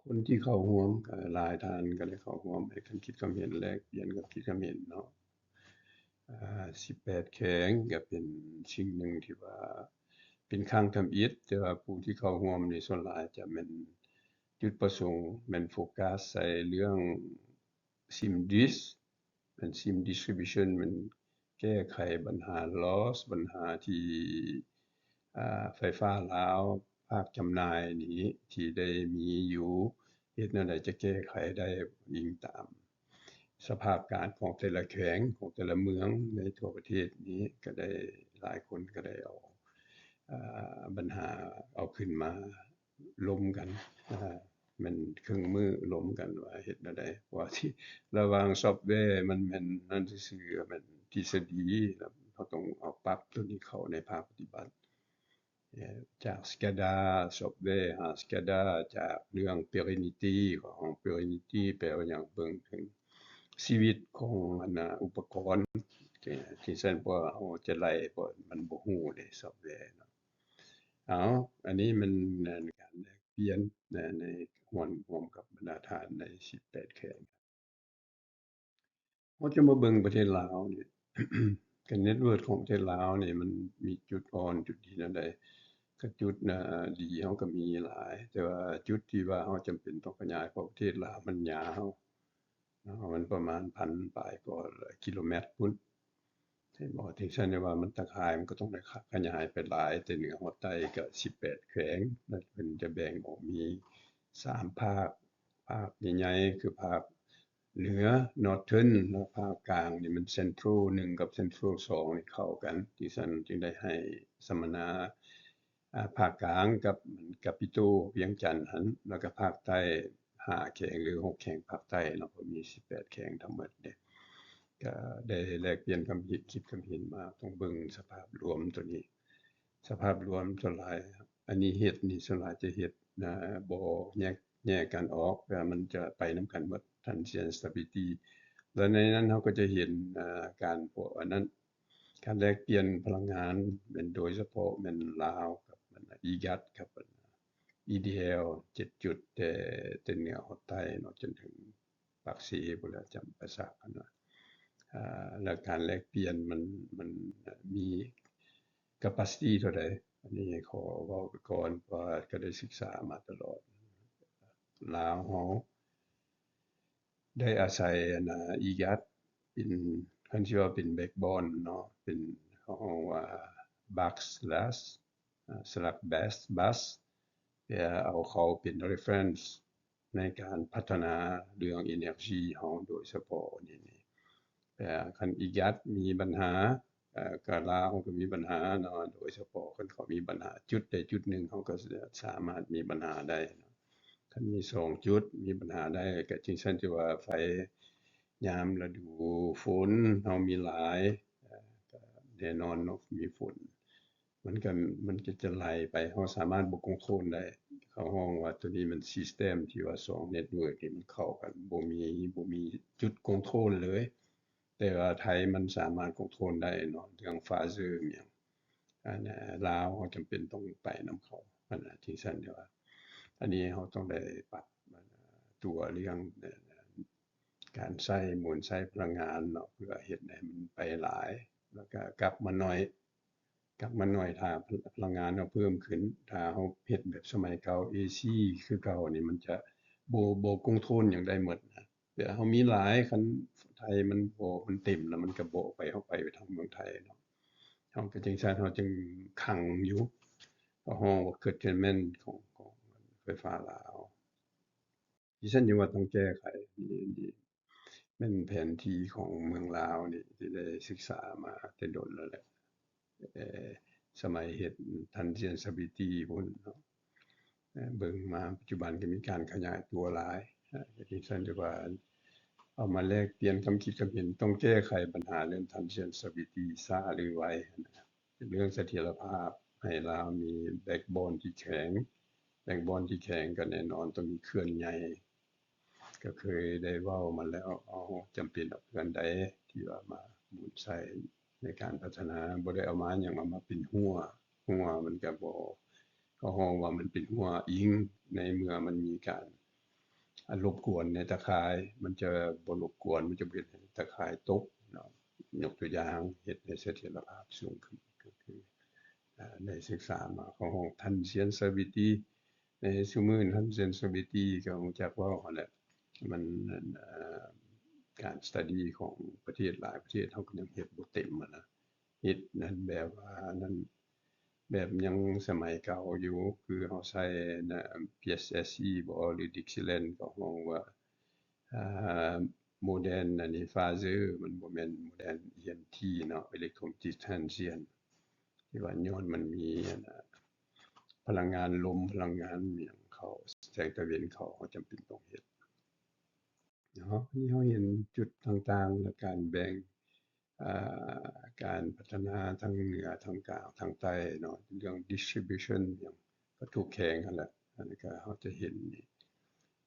ຄົນທີ່ເຂົ້າຮ່ວມກໍຫຼາຍທ່ານກໍໄດ້ເຂົ້າຮ່ວມໃຫ້ຄຳຄິດຄຳເຫັນ ແລກປ່ຽນຄຳຄິດຄຳເຫັນເນາະ. ອາ ສິບແປດແຂວງກໍເປັນສິ່ງໜຶ່ງທີ່ວ່າເປັນຄັ້ງທຳອິດ ແຕ່ວ່າຜູ້ທີ່ເຂົ້າຮ່ວມນີ້ສ່ວນຫຼາຍຈະແມ່ນ ຈຸດປະສົງແມ່ນໂຟກັສໃສ່ເລື່ອງ SIMDIS ແມ່ນ SIM distribution ແມ່ນແກ້ໄຂບັນຫາ loss ບັນຫາທີ່ ອາ ໄຟຟ້າລາວພາກຈຳໜ່າຍນີ້ທີ່ໄດ້ມີຢູ່ ເຮັດແນວໃດຈະແກ້ໄຂໄດ້ ອີງຕາມສະພາບການຂອງແຕ່ລະແຂວງ ຂອງແຕ່ລະເມືອງໃນທົ່ວປະເທດນີ້ ກໍໄດ້ ຫຼາຍຄົນກໍໄດ້ເອົາ ອາ ບັນຫາເອົາຂຶ້ນມາລົມກັນ ອາ ແມ່ນເຄິ່ງມື້ລົມກັນວ່າເຮັດແນວໃດ ເພາະວ່າທີ່ ລະຫວ່າງຊອບແວ ມັນແມ່ນນັ້ນຊື່ໆ ແມ່ນທິດສະດີ ແລ້ວ ເຮົາຕ້ອງເອົາປັບໂຕນີ້ເຂົ້າໃນພາກປະຕິບັດ. ເອີ ຈາກ SCADA ຊອບແວ ຫາ SCADA ຈາກເລື່ອງ perennity ຂອງ perennity ແປວ່າຫຍັງ ເບິ່ງເຖິງຊີວິດຂອງອັນນ່າ ອຸປະກອນ ເອີ ຈັ່ງຊັ້ນ ເພາະວ່າເຮົາຈະໄລ່ ເພາະມັນບໍ່ຮູ້ເດ້ ຊອບແວເນາະ. ເອົາ ອັນນີ້ມັນ ແມ່ນການແລກປ່ຽນໃນ ໃນຮ່ວມ ຮ່ວມກັບບັນດາທ່ານໃນສິບແປດແຂວງ. ເຮົາຈະມາເບິ່ງປະເທດລາວນີ້ ການ network ຂອງປະເທດລາວນີ້ ມັນມີຈຸດອ່ອນຈຸດດີແນວໃດ? ກະຈຸດ ອາ ດີເຮົາກະມີຫຼາຍ ແຕ່ວ່າຈຸດທີ່ວ່າເຮົາຈຳເປັນຕ້ອງຂະຫຍາຍ ເພາະປະເທດລາວມັນຍາວເນາະ ມັນປະມານພັນປາຍກວ່າກິໂລແມັດພຸ້ນ. ເຫັນບໍ່? ຈັ່ງຊັ້ນ ແຕ່ວ່າມັນຕະຂ່າຍ ມັນກໍຕ້ອງໄດ້ຂະຫຍາຍໄປຫຼາຍ ແຕ່ເໜືອຮອດໃຕ້ກໍສິບແປດແຂວງ ແລ້ວເພິ່ນຈະແບ່ງອອກມີສາມພາກ ພາກໃຫຍ່ໆ ຄືພາກເໜືອ Northern ແລ້ວພາກກາງນີ້ມັນ Central ໜຶ່ງ ກັບ Central ສອງ ນີ້ເຂົ້າກັນ. ຈັ່ງຊັ້ນຈຶ່ງໄດ້ໃຫ້ສຳມະນາ ອາ ພາກກາງກັບ Capital ວຽງຈັນຫັ້ນ ແລ້ວກໍພາກໃຕ້ຫ້າແຂວງ ຫຼື ຫົກແຂວງພາກໃຕ້ເນາະ ເພາະມີສິບແປດແຂວງທັງໝົດເດ້ ກໍໄດ້ແລກປ່ຽນຄຳຄິດຄຳເຫັນມາ ຕ້ອງເບິ່ງສະພາບລວມໂຕນີ້ ສະພາບລວມສ່ວນຫຼາຍ ອັນນີ້ເຮັດນີ້ສ່ວນຫຼາຍຈະເຮັດ ອາ ບໍ່ແຍກ ແຍກກັນອອກ ແຕ່ວ່າມັນຈະໄປນຳກັນໝົດ Transient Stability ແລ້ວໃນນັ້ນເຮົາກໍຈະເຫັນ ອາ ການ ພວກອັນນັ້ນ ການແລກປ່ຽນພະລັງງານແມ່ນໂດຍສະເພາະແມ່ນລາວກັບ EGAT ກັບ EDL ເຈັດຈຸດ ແຕ່ ແຕ່ເໜືອຮອດໃຕ້ເນາະ ຈົນເຖິງປາກເຊພຸ້ນແຫຼະ ຈຳປາສັກຫັ້ນນະ ອາ ແລ້ວການແລກປ່ຽນມັນ ມັນມີ capacity ເທົ່າໃດ? ອັນນີ້ຂໍເວົ້າໄປກ່ອນ ເພາະວ່າກໍໄດ້ສຶກສາມາຕະຫຼອດ ລາວເຮົາ ໄດ້ອາໄສອັນນ່າ EGAT ເປັນ ຄັນຊິເວົ້າເປັນ backbone ເນາະ ເປັນ ເຂົາເອີ້ນວ່າ Bax Last ອາ Slug Bass Bass ເພື່ອເອົາເຂົາເປັນ reference ໃນການພັດທະນາເລື່ອງ energy ເຮົາໂດຍສະເພາະນີ້ ແຕ່ຄັນ EGAT ມີບັນຫາ ເອີ ກະລາວເຮົາກໍມີບັນຫາເນາະ ໂດຍສະເພາະຄັນເຂົາມີບັນຫາຈຸດໃດຈຸດໜຶ່ງ ເຮົາກໍສາມາດມີບັນຫາໄດ້ເນາະ ຄັນມີສອງຈຸດມີບັນຫາໄດ້ ກະຈັ່ງຊັ້ນ ທີ່ວ່າໄຟຍາມລະດູຝົນເຮົາມີຫຼາຍ ເອີ ກະແນ່ນອນເນາະ ມີຝົນ ມັນກໍ ມັນກໍຈະໄຫຼໄປ ເຮົາສາມາດບໍ່ຄອນໂທຣນໄດ້ ເຂົາຮ້ອງວ່າໂຕນີ້ມັນ system ທີ່ວ່າສອງ network ນີ້ມັນເຂົ້າກັນ ບໍ່ມີ ບໍ່ມີຈຸດຄອນໂທຣນເລີຍ ແຕ່ວ່າໄທມັນສາມາດຄອນໂທຣນໄດ້ເນາະ ເລື່ອງ phasor ຫຍັງ ອັນລາວເຮົາຈຳເປັນຕ້ອງໄປນຳເຂົາ ອັນທີ່ຊັ້ນ ແຕ່ວ່າ ອັນນີ້ເຮົາຕ້ອງໄດ້ປັບຕົວເລື່ອງ ການໃຊ້ ໝູນໃຊ້ພະລັງງານເນາະ ເພື່ອເຮັດໃຫ້ມັນໄປຫຼາຍ ແລ້ວກະກັບມາໜ້ອຍ ກັບມາໜ້ອຍ ຖ້າພະລັງງານເຮົາເພີ່ມຂຶ້ນ ຖ້າເຮົາເຮັດແບບສະໄໝເກົ່າ AC ຄືເກົ່ານີ້ ມັນຈະບໍ່ ບໍ່ຄອນໂທຣນຫຍັງໄດ້ໝົດນະ ແຕ່ເຮົາມີຫຼາຍ ຄັນໄທມັນບໍ່ ມັນເຕັມແລ້ວ ມັນກະບໍ່ໄປ ເຮົາໄປ ໄປທາງເມືອງໄທເນາະ ເຮົາກະຈັ່ງຊັ້ນ ເຮົາຈຶ່ງຂັງຢູ່ ເຂົາຮ້ອງວ່າ curtailment ຂອງ ຂອງໄຟຟ້າລາວ. ດິສັນຈຶ່ງວ່າຕ້ອງແກ້ໄຂ ນີ້ ນີ້ແມ່ນແຜນທີ່ຂອງເມືອງລາວນີ້ ທີ່ໄດ້ສຶກສາມາແຕ່ດົນແລ້ວແຫຼະ ເອີ ສະໄໝເຮັດ Transient Stability ພຸ້ນເນາະ ເອີ ເບິ່ງມາປັດຈຸບັນກໍມີການຂະຫຍາຍຕົວຫຼາຍ ເອີ ດິສັນຈະວ່າເອົາມາແລກປ່ຽນຄຳຄິດຄຳເຫັນ ຕ້ອງແກ້ໄຂບັນຫາເລື່ອງ Transient Stability ຊ້າຫຼືໄວ ເລື່ອງສະຖຽນລະພາບ ໃຫ້ລາວມີ backbone ທີ່ແຂງ backbone ທີ່ແຂງກໍແນ່ນອນຕ້ອງມີເຂື່ອນໃຫຍ່ ກໍເຄີຍໄດ້ເວົ້າມາແລ້ວ ເຮົາຈຳເປັນເອົາເຂື່ອນໃດທີ່ວ່າມາໝູນໃຊ້ໃນການພັດທະນາ ບໍ່ໄດ້ເອົາມາຫຍັງ ເອົາມາເປັນຮົ້ວ ຮົ້ວມັນກໍບໍ່ ເຂົາຮ້ອງວ່າມັນເປັນຮົ້ວອີງ ໃນເມື່ອມັນມີການ ອາ ລົບກວນໃນຕາຂ່າຍ ມັນຈະບໍ່ລົບກວນ ມັນຈະບໍ່ເຮັດໃຫ້ຕາຂ່າຍຕົກເນາະ ຍົກຕົວຢ່າງ ເຮັດໃຫ້ສະຖຽນລະພາບສູງຂຶ້ນ ກໍຄື ອາ ໄດ້ສຶກສາມາ ເຂົາຮ້ອງ Transient Stability ໃນຊຸມື້ Transient Stability ກໍຮູ້ຈັກເວົ້າຫັ້ນແຫຼະ ມັນ ອາ ການ study ຂອງປະເທດຫຼາຍປະເທດ ເຮົາກໍຍັງເຮັດບໍ່ເຕັມຫັ້ນນະ ເຮັດນັ້ນແບບວ່ານັ້ນ ແບບຍັງສະໄໝເກົ່າຢູ່ ຄືເຮົາໃຊ້ນະ PSSE ບໍ ຫຼື Dixieland ເຂົາຮ້ອງວ່າ ອາ modern ອັນນີ້ phasor ມັນບໍ່ແມ່ນ modern EMT ເນາະ electromagnetics transient ທີ່ວ່າຍ້ອນມັນມີອັນນະ ພະລັງງານລົມ ພະລັງງານຫຍັງເຂົ້າ ແສງຕາເວັນເຂົ້າ ເຮົາຈຳເປັນຕ້ອງເຮັດເນາະ. ອັນນີ້ເຮົາເຫັນຈຸດຕ່າງໆ ແລະ ການແບ່ງ ອ່າ ການພັດທະນາທາງເໜືອ ທາງກາງ ທາງໃຕ້ເນາະ ເລື່ອງ distribution ຫຍັງ ກໍທຸກແຂວງຫັ້ນແຫຼະ. ອັນນີ້ກໍເຮົາຈະເຫັນນີ້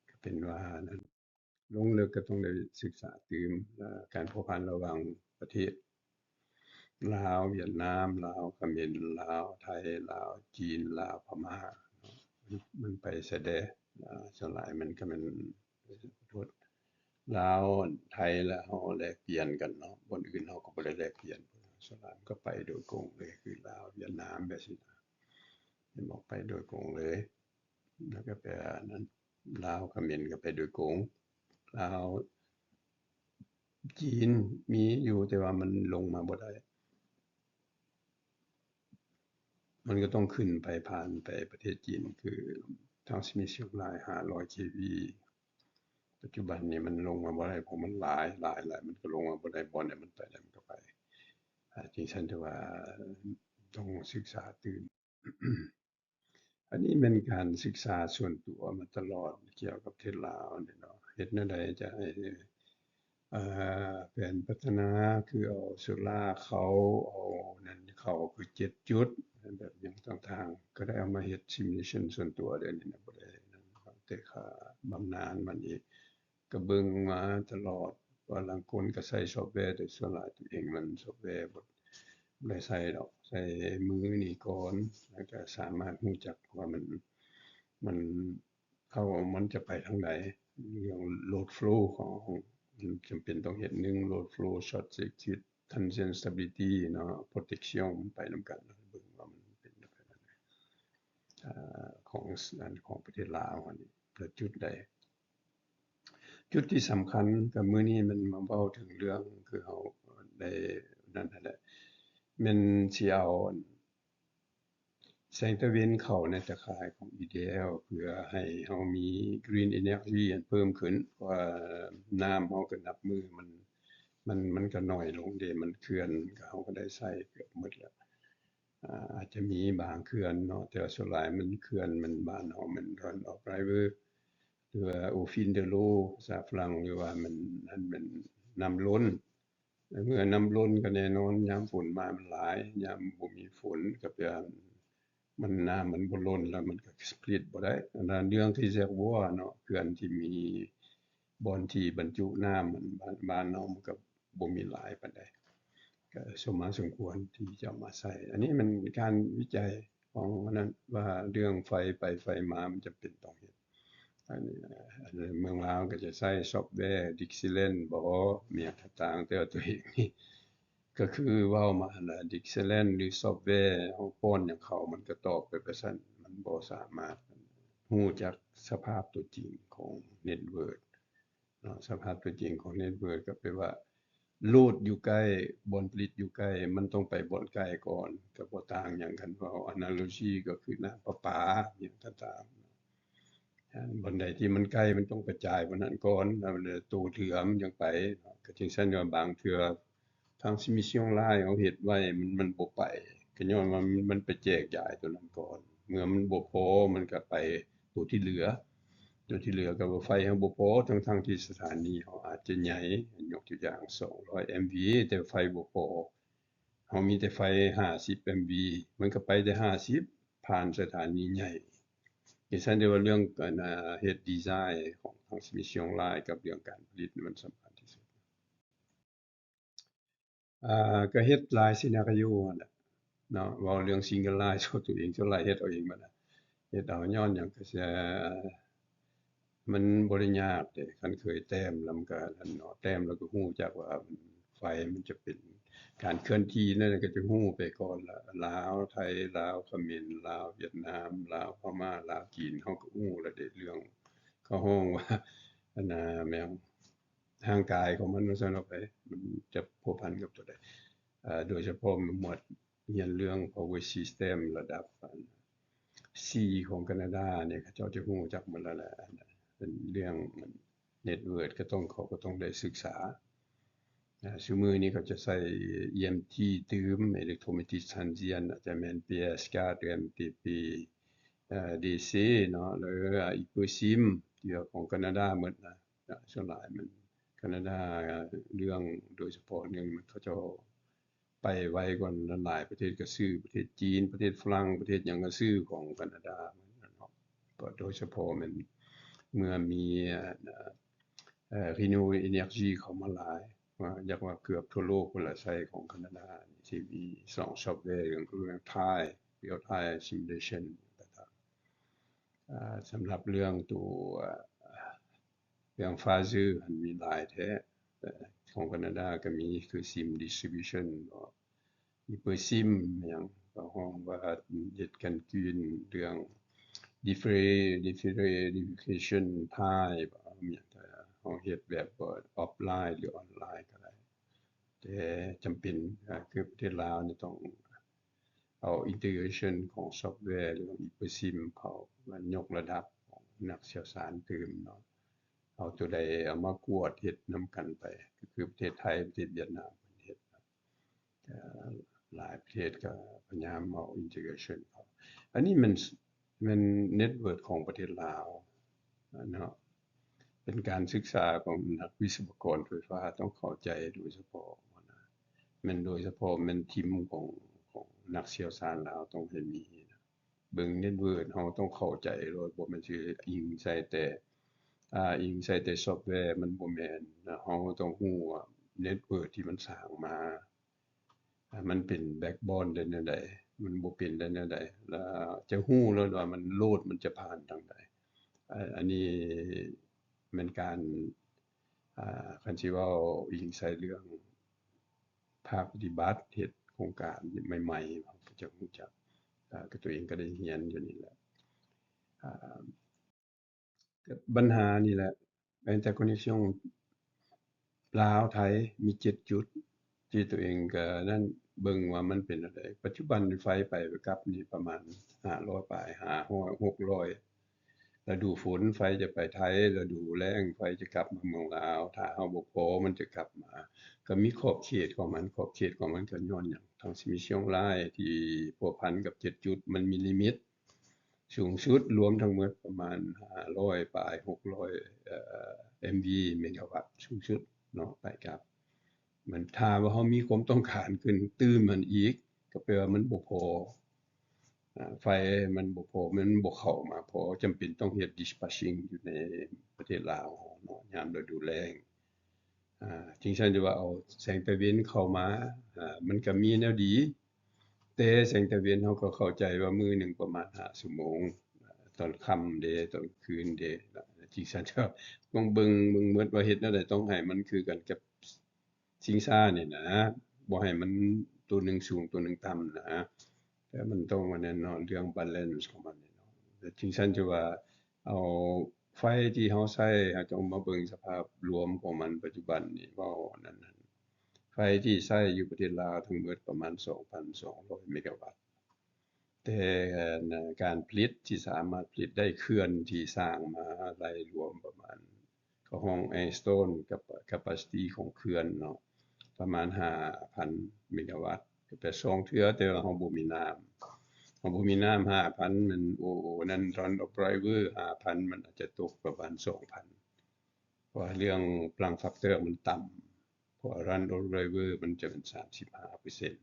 ກໍເປັນວ່ານັ້ນ ລົງເລິກກໍຕ້ອງໄດ້ສຶກສາຕື່ມ ແລະ ການພົວພັນລະຫວ່າງປະເທດ ລາວ ຫວຽດນາມ ລາວ ຂະເໝນ ລາວ ໄທ ລາວ ຈີນ ລາວ ພະມ້າ ມັນໄປໃສແດ່? ອາ ສ່ວນຫຼາຍມັນກໍແມ່ນ ໂທດ ລາວ ໄທ ລະເຮົາແລກປ່ຽນກັນເນາະ ບ່ອນອື່ນເຮົາກໍບໍ່ໄດ້ແລກປ່ຽນ ສ່ວນຫຼາຍມັນກໍໄປໂດຍກົງເລີຍ ຄືລາວ ຫວຽດນາມ ແບບຊີ້ນະ ເຫັນບໍ່ ໄປໂດຍກົງເລີຍ. ແລ້ວກໍແປອັນນັ້ນ ລາວ ຂະເໝນກໍໄປໂດຍກົງ ລາວ ຈີນມີຢູ່ ແຕ່ວ່າມັນລົງມາບໍ່ໄດ້ ມັນກໍຕ້ອງຂຶ້ນໄປ ຜ່ານໄປປະເທດຈີນ ຄືທາງຊິມິຊຽງລາຍ ຫ້າຮ້ອຍເຄວີ ປັດຈຸບັນນີ້ມັນລົງມາບໍ່ໄດ້ ເພາະມັນຫຼາຍ ຫຼາຍ ຫຼາຍ ມັນກໍລົງມາບໍ່ໄດ້ ບ່ອນໃດມັນໄປໄດ້ມັນກໍໄປ ອາ ຈັ່ງຊັ້ນ ແຕ່ວ່າຕ້ອງສຶກສາຕື່ມ. ອັນນີ້ແມ່ນການສຶກສາສ່ວນຕົວມາຕະຫຼອດກ່ຽວກັບປະເທດລາວນີ້ເນາະ ເຮັດແນວໃດຈະໃຫ້ ເອີ ແຜນພັດທະນາ ຄືເອົາໂຊລາເຂົ້າ ເອົານັ້ນເຂົ້າ ຄືເຈັດຈຸດ ແບບຫຍັງຕ່າງໆ ກໍໄດ້ເອົາມາເຮັດ simulation ສ່ວນຕົວເດ້ນີ້ນະ ບໍ່ໄດ້ນັ້ນ ແຕ່ຄ່າບຳນານມັນອີກ ກໍເບິ່ງມາຕະຫຼອດ ວ່າລາງຄົນກໍໃຊ້ຊອບແວ ແຕ່ສ່ວນຫຼາຍຕົວເອງມັນຊອບແວບໍ່ ບໍ່ໄດ້ໃຊ້ດອກ ໃຊ້ມືນີ້ກ່ອນ ແລ້ວກໍສາມາດຮູ້ຈັກວ່າມັນ ມັນ ເຂົ້າ ມັນຈະໄປທາງໃດ ເລື່ອງ load flow ຂອງ ມັນຈຳເປັນຕ້ອງເຮັດ ໜຶ່ງ load flow short circuit transient stability ເນາະ protection ມັນໄປນຳກັນ ເບິ່ງວ່າມັນເປັນແບບໃດ ອາ ຂອງ ອັນ ຂອງປະເທດລາວຫັ້ນ ແລະ ຈຸດໃດ ຈຸດທີ່ສຳຄັນກໍມື້ນີ້ມັນມາເວົ້າເຖິງເລື່ອງ ຄືເຮົາໄດ້ນັ້ນຫັ້ນແຫຼະ ແມ່ນຊິເອົາ ອັນ ແສງຕາເວັນເຂົ້າໃນຕາຂ່າຍຂອງ EDL ເພື່ອໃຫ້ເຮົາມີ green energy ອັນເພີ່ມຂຶ້ນ ເພາະວ່ານ້ຳເຮົາກໍນັບມື້ມັນ ມັນ ມັນກໍໜ້ອຍລົງເດ້ ມັນເຂື່ອນເຮົາກໍໄດ້ໃຊ້ເກືອບໝົດແລ້ວ ອາ ອາດຈະມີບາງເຂື່ອນເນາະ ແຕ່ວ່າສ່ວນຫຼາຍມັນເຂື່ອນ ມັນ ບ້ານເຮົາແມ່ນ run of river ຫຼືວ່າ eau fin de l'eau ພາສາຝຣັ່ງ ຫຼືວ່າມັນ ອັນ ແມ່ນນ້ຳລົ້ນ ເມື່ອນ້ຳລົ້ນກໍແນ່ນອນ ຍາມຝົນມາມັນຫຼາຍ ຍາມບໍ່ມີຝົນກໍແປວ່າມັນ ນ້ຳມັນບໍ່ລົ້ນ ແລ້ວມັນກໍຜະລິດບໍ່ໄດ້. ອັນນັ້ນເລື່ອງ reservoir ເນາະ ເຂື່ອນທີ່ມີບ່ອນທີ່ບັນຈຸນ້ຳ ບ້ານ ບ້ານເຮົາມັນກໍບໍ່ມີຫຼາຍປານໃດ ກໍສົມມາສົມຄວນທີ່ຈະເອົາມາໃຊ້. ອັນນີ້ມັນການວິໄຈຂອງອັນນັ້ນວ່າ ເລື່ອງໄຟໄປໄຟມາມັນຈຳເປັນຕ້ອງເຮັດ. ອັນ ອັນເມືອງລາວກໍຈະໃຊ້ຊອບແວ ດິກຊີແລນ ບໍ ມີຫຍັງຕ່າງໆ ແຕ່ວ່າຕົວເອງນີ້ກໍຄືເວົ້າມາຫັ້ນລະ ດິກຊີແລນ ຫຼື ຊອບແວ ເຮົາປ້ອນຫຍັງເຂົ້າ ມັນກໍຕອບໄປແບບຊັ້ນ ມັນບໍ່ສາມາດຮູ້ຈັກສະພາບຕົວຈິງຂອງເນັດເວີກ ເນາະ ສະພາບຕົວຈິງຂອງເນັດເວີກ ກໍແປວ່າໂຫຼດຢູ່ໃກ້ ບ່ອນຜະລິດຢູ່ໃກ້ ມັນຕ້ອງໄປບ່ອນໃກ້ກ່ອນ ກໍບໍ່ຕ່າງຫຍັງ ຄັນເວົ້າ analogy ກໍຄືນ້ຳປະປາ ຫຍັງຕ່າງໆ ບ່ອນໃດທີ່ມັນໃກ້ ມັນຕ້ອງໄປຈ່າຍບ່ອນນັ້ນກ່ອນ ແລ້ວໂຕເຫຼືອມັນຈັ່ງໄປ ກໍຈັ່ງຊັ້ນວ່າ ບາງເທື່ອ transmission line ເຮົາເຮັດໄວ້ ມັນ ມັນບໍ່ໄປ ກໍຍ້ອນວ່າມັນ ມັນໄປແຈກຢາຍຕົວນັ້ນກ່ອນ ເມື່ອມັນບໍ່ພໍ ມັນກໍໄປຕົວທີ່ເຫຼືອ ຕົວທີ່ເຫຼືອກໍວ່າໄຟເຮົາບໍ່ພໍ ທັງໆທີ່ສະຖານີເຮົາອາດຈະໃຫຍ່ ຍົກຕົວຢ່າງ ສອງຮ້ອຍ MVA ແຕ່ໄຟບໍ່ພໍ ເຮົາມີແຕ່ໄຟ ຫ້າສິບ MVA ມັນກໍໄປແຕ່ ຫ້າສິບ ຜ່ານສະຖານີໃຫຍ່ ເຮັດຊັ້ນ ແຕ່ວ່າເລື່ອງການເຮັດດີໄຊນ໌ຂອງ transmission line ກັບເລື່ອງການຜະລິດ ມັນສຳຄັນທີ່ສຸດ. ອ່າ ກໍເຮັດຫຼາຍ scenario ຫັ້ນແຫຼະເນາະ ເວົ້າເລື່ອງ single line ຕົວເອງ ສ່ວນຫຼາຍເຮັດເອົາເອງໝົດ ເຮັດເອົາ ຍ້ອນຫຍັງ ກໍຊິ ມັນບໍ່ໄດ້ຍາກເດ້ ຄັນເຄີຍແຕ້ມແລ້ວ ມັນກໍນັ້ນເນາະ ແຕ້ມແລ້ວກໍຮູ້ຈັກວ່າໄຟມັນຈະເປັນ ການເຄື່ອນທີ່ນັ້ນກໍຈະຮູ້ໄປກ່ອນລະ ລາວ ໄທ ລາວ ຂະເໝນ ລາວ ຫວຽດນາມ ລາວ ພະມ້າ ລາວ ຈີນ ເຮົາກໍຮູ້ລະເດ້ ເລື່ອງເຂົາຮ້ອງວ່າ ອັນນ່າ ແມ່ນ ຮ່າງກາຍຂອງມັນວ່າຊັ້ນເນາະ ໄປ ມັນຈະພົວພັນກັບຕົວໃດ ເອີ ໂດຍສະເພາະໝວດຮຽນເລື່ອງ power system ລະດັບ C ຂອງການາດານີ້ ເຂົາເຈົ້າຈະຮູ້ຈັກໝົດແລ້ວແຫຼະ ເປັນເລື່ອງ network ກໍຕ້ອງ ເຂົາກໍຕ້ອງໄດ້ສຶກສາ ເອີ ຊຸມື້ນີ້ເຂົາຈະໃຊ້ EMT ຕື່ມ electromagnetic transient ອາດຈະແມ່ນ PSK ຫຼື MTP ເອີ DC ເນາະ ຫຼື IPERSIMM ທີ່ວ່າຂອງການາດາໝົດນະ ສ່ວນຫຼາຍມັນ ການາດາ ເລື່ອງ ໂດຍສະເພາະເລື່ອງ ເຂົາເຈົ້າໄປໄວກວ່າຫຼາຍໆປະເທດ ກໍຊື້ປະເທດຈີນ ປະເທດຝຣັ່ງ ປະເທດຫຍັງກໍຊື້ຂອງການາດາເນາະ. ໂດຍສະເພາະແມ່ນເມື່ອມີ ເອີ renewable energy ເຂົ້າມາຫຼາຍ ວ່າ ຢາກວ່າເກືອບທົ່ວໂລກພຸ້ນລະ ໃຊ້ຂອງການາດາທີ່ມີສອງຊອບແວ ເລື່ອງ Real Time Real Time Simulation ຕ່າງໆ. ສຳລັບເລື່ອງຕົວ ເລື່ອງ Pfizer ຫັ້ນມີຫຼາຍແທ້ ຂອງການາດາກໍມີ ຄື SIM distribution ເນາະ eSIM ຫຍັງ ກໍຮ້ອງວ່າເຮັດການກືນເລື່ອງ differentiation time ບໍ່ ມີ ເຮົາເຮັດແບບ offline ຫຼື online ກໍໄດ້ ແຕ່ຈຳເປັນ ຄືປະເທດລາວນີ້ຕ້ອງເອົາ integration ຂອງ software ຫຼືວ່າ eSIM ເຂົ້າມາຍົກລະດັບຂອງນັກຊ່ຽວຊານຕື່ມເນາະ ເອົາຕົວໃດເອົາມາກວດເຮັດນຳກັນໄປ ຄືປະເທດໄທ ປະເທດຫວຽດນາມເພິ່ນເຮັດ ຫຼາຍປະເທດກໍພະຍາຍາມເອົາ integration ເຂົ້າ ອັນນີ້ແມ່ນ ແມ່ນ network ຂອງປະເທດລາວເນາະ ເປັນການສຶກສາຂອງນັກວິສະວະກອນໄຟຟ້າ ຕ້ອງເຂົ້າໃຈໂດຍສະເພາະນະ ແມ່ນໂດຍສະເພາະແມ່ນທີມຂອງ ຂອງນັກຊ່ຽວຊານລາວຕ້ອງໃຫ້ມີນະ ເບິ່ງ network ເຮົາຕ້ອງເຂົ້າໃຈໂລດ ບໍ່ແມ່ນຊິອີງໃສ່ແຕ່ ອາ ອີງໃສ່ແຕ່ software ມັນບໍ່ແມ່ນນະ ເຮົາຕ້ອງຮູ້ວ່າ network ທີ່ມັນສ້າງມາ ມັນເປັນ backbone ໄດ້ແນວໃດ ມັນບໍ່ເປັນໄດ້ແນວໃດ ແລ້ວຈະຮູ້ໂລດວ່າມັນ load ມັນຈະຜ່ານທາງໃດ ອາ ອັນນີ້ແມ່ນການ ອາ ຄັນຊິເວົ້າອີງໃສ່ເລື່ອງພາກປະຕິບັດເຮັດໂຄງການໃໝ່ໆ ເຮົາກໍຈະຮູ້ຈັກ ອາ ກໍຕົວເອງກໍໄດ້ຮຽນຢູ່ນີ້ແຫຼະ ອາ ບັນຫານີ້ແຫຼະ interconnection ລາວໄທມີເຈັດຈຸດ ທີ່ຕົວເອງກໍນັ້ນເບິ່ງວ່າມັນເປັນແນວໃດ ປັດຈຸບັນໄຟໄປກັບນີ້ປະມານຫ້າຮ້ອຍປາຍ ຫ້າຮ້ອຍ ຫົກຮ້ອຍ ລະດູຝົນໄຟຈະໄປໄທ ລະດູແລ້ງໄຟຈະກັບມາເມືອງລາວ ຖ້າເຮົາບໍ່ພໍມັນຈະກັບມາ ກໍມີຂອບເຂດຂອງມັນ ຂອບເຂດຂອງມັນກໍຍ້ອນຫຍັງ transmission line ທີ່ພົວພັນກັບເຈັດຈຸດ ມັນມີລິມິດ ສູງສຸດລວມທັງໝົດປະມານຫ້າຮ້ອຍປາຍ ຫົກຮ້ອຍ ເອີ MW ເມກາວັດ ສູງສຸດເນາະ ໄປກັບ ມັນ ຖ້າວ່າເຮົາມີຄວາມຕ້ອງການຂຶ້ນຕື່ມມັນອີກ ກໍແປວ່າມັນບໍ່ພໍ ອາ ໄຟມັນບໍ່ພໍ ມັນບໍ່ເຂົ້າມາພໍ ຈຳເປັນຕ້ອງເຮັດ dispatching ຢູ່ໃນປະເທດລາວເຮົາເນາະ ຍາມລະດູແລ້ງ ອາ ຈຶ່ງຊັ້ນຈະວ່າເອົາແສງຕາເວັນເຂົ້າມາ ອາ ມັນກໍມີແນວດີ ແຕ່ແສງຕາເວັນເຮົາກໍເຂົ້າໃຈວ່າມື້ໜຶ່ງປະມານຫ້າຊົ່ວໂມງ ຕອນຄ່ຳເດ້ ຕອນຄືນເດ້ ຈັ່ງຊັ້ນ ຕ້ອງເບິ່ງ ເບິ່ງໝົດວ່າເຮັດແນວໃດຕ້ອງໃຫ້ມັນຄືກັນກັບຊິງຊານີ້ນະ ບໍ່ໃຫ້ມັນໂຕໜຶ່ງສູງ ໂຕໜຶ່ງຕ່ຳນະ ແຕ່ມັນຕ້ອງອັນນັ້ນເນາະ ເລື່ອງ balance ຂອງມັນນີ້ເນາະ ແຕ່ຈຶ່ງຊັ້ນຈະວ່າ ເອົາໄຟທີ່ເຮົາໃຊ້ ເຮົາຕ້ອງມາເບິ່ງສະພາບລວມຂອງມັນປັດຈຸບັນນີ້ ເວົ້າອັນນັ້ນ ໄຟທີ່ໃຊ້ຢູ່ປະເທດລາວທັງໝົດປະມານສອງພັນສອງຮ້ອຍເມກາວັດ ແຕ່ການຜະລິດທີ່ສາມາດຜະລິດໄດ້ ເຂື່ອນທີ່ສ້າງມາໄລ່ລວມປະມານ ເຂົາຮ້ອງ install ກັບ capacity ຂອງເຂື່ອນເນາະ ປະມານຫ້າພັນເມກາວັດ ແຕ່ສອງເທື່ອ ແຕ່ວ່າເຮົາບໍ່ມີນ້ຳ ເຮົາບໍ່ມີນ້ຳ ຫ້າພັນ ນັ້ນ ໂອ້ ນັ້ນ run of river ຫ້າພັນ ມັນອາດຈະຕົກປະມານສອງພັນ ເພາະວ່າເລື່ອງ plant factor ມັນຕ່ຳ ເພາະວ່າ run of river ມັນຈະເປັນສາມສິບຫ້າເປີເຊັນ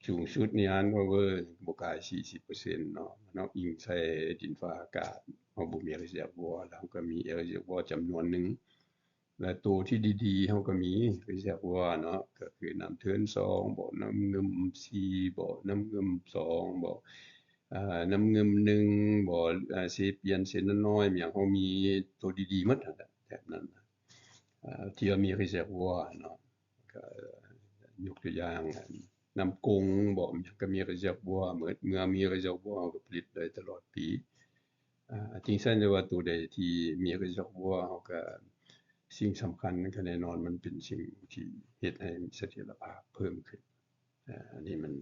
ສູງສຸດນີ້ run over ບໍ່ກາຍສີ່ສິບເປີເຊັນເນາະ ເນາະ ອີງໃສ່ດິນຟ້າອາກາດ ເຮົາບໍ່ມີ reservoir ແລ້ວເຮົາກໍມີ reservoir ຈຳນວນໜຶ່ງ ແລະ ໂຕທີ່ດີໆ ເຮົາກໍມີ reservoir ເນາະ ກໍຄືນ້ຳເທີນສອງບໍ ນ້ຳງື່ມສີ່ບໍ ນ້ຳງື່ມສອງບໍ ອາ ນ້ຳງື່ມໜຶ່ງບໍ ອາ ເຊປຽນ ເຊນນ້ອຍ ຫຍັງ ເຮົາມີໂຕດີໆໝົດຫັ້ນແຫຼະ ແຖບນັ້ນນະ ອາ ທີ່ວ່າມີ reservoir ເນາະ ກໍຍົກຕົວຢ່າງ ນ້ຳກົງບໍ ຫຍັງກໍມີ reservoir ໝົດ ເມື່ອມີ reservoir ເຮົາກໍຜະລິດໄດ້ຕະຫຼອດປີ ອາ ຈິງຊັ້ນຈະວ່າໂຕໃດທີ່ມີ reservoir ເຮົາກໍ ສິ່ງສຳຄັນກໍແນ່ນອນ ມັນເປັນສິ່ງທີ່ເຮັດໃຫ້ສະຖຽນລະພາບເພີ່ມຂຶ້ນ ອາ ອັນນີ້ມັນ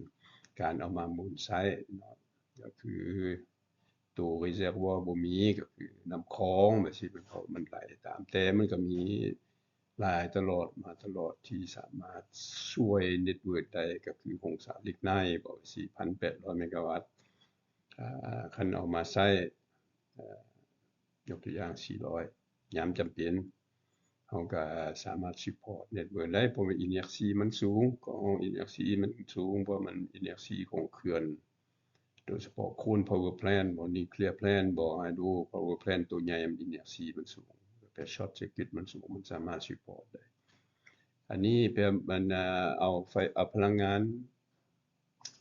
ການເອົາມາໝູນໃຊ້ເນາະ ກໍຄືໂຕ reservoir ບໍ່ມີ ກໍຄືນ້ຳຂອງແບບຊີ້ ມັນເຂົ້າ ມັນໄຫຼຕາມ ແຕ່ມັນກໍມີຫຼາຍຕະຫຼອດມາຕະຫຼອດທີ່ສາມາດຊ່ວຍ network ໄດ້ ກໍຄືໂຮງສາລິກໄນບໍ ສີ່ພັນແປດຮ້ອຍເມກາວັດ ອາ ຄັນເອົາມາໃຊ້ ອາ ຍົກຕົວຢ່າງສີ່ຮ້ອຍ ຍາມຈຳເປັນ ເຮົາກໍສາມາດ support network ໄດ້ ເພາະວ່າ inertia ມັນສູງ ກໍຫ້ອງ inertia ມັນສູງ ເພາະມັນ inertia ຂອງເຂື່ອນ ໂດຍສະເພາະ coal power plant ບໍ່ nuclear plant ບໍ່ hydro power plant ໂຕໃຫຍ່ inertia ມັນສູງ ແຕ່ short circuit ມັນສູງ ມັນສາມາດ support ໄດ້. ອັນນີ້ເປັນ ມັນ ເອົາໄຟ ເອົາພະລັງງານ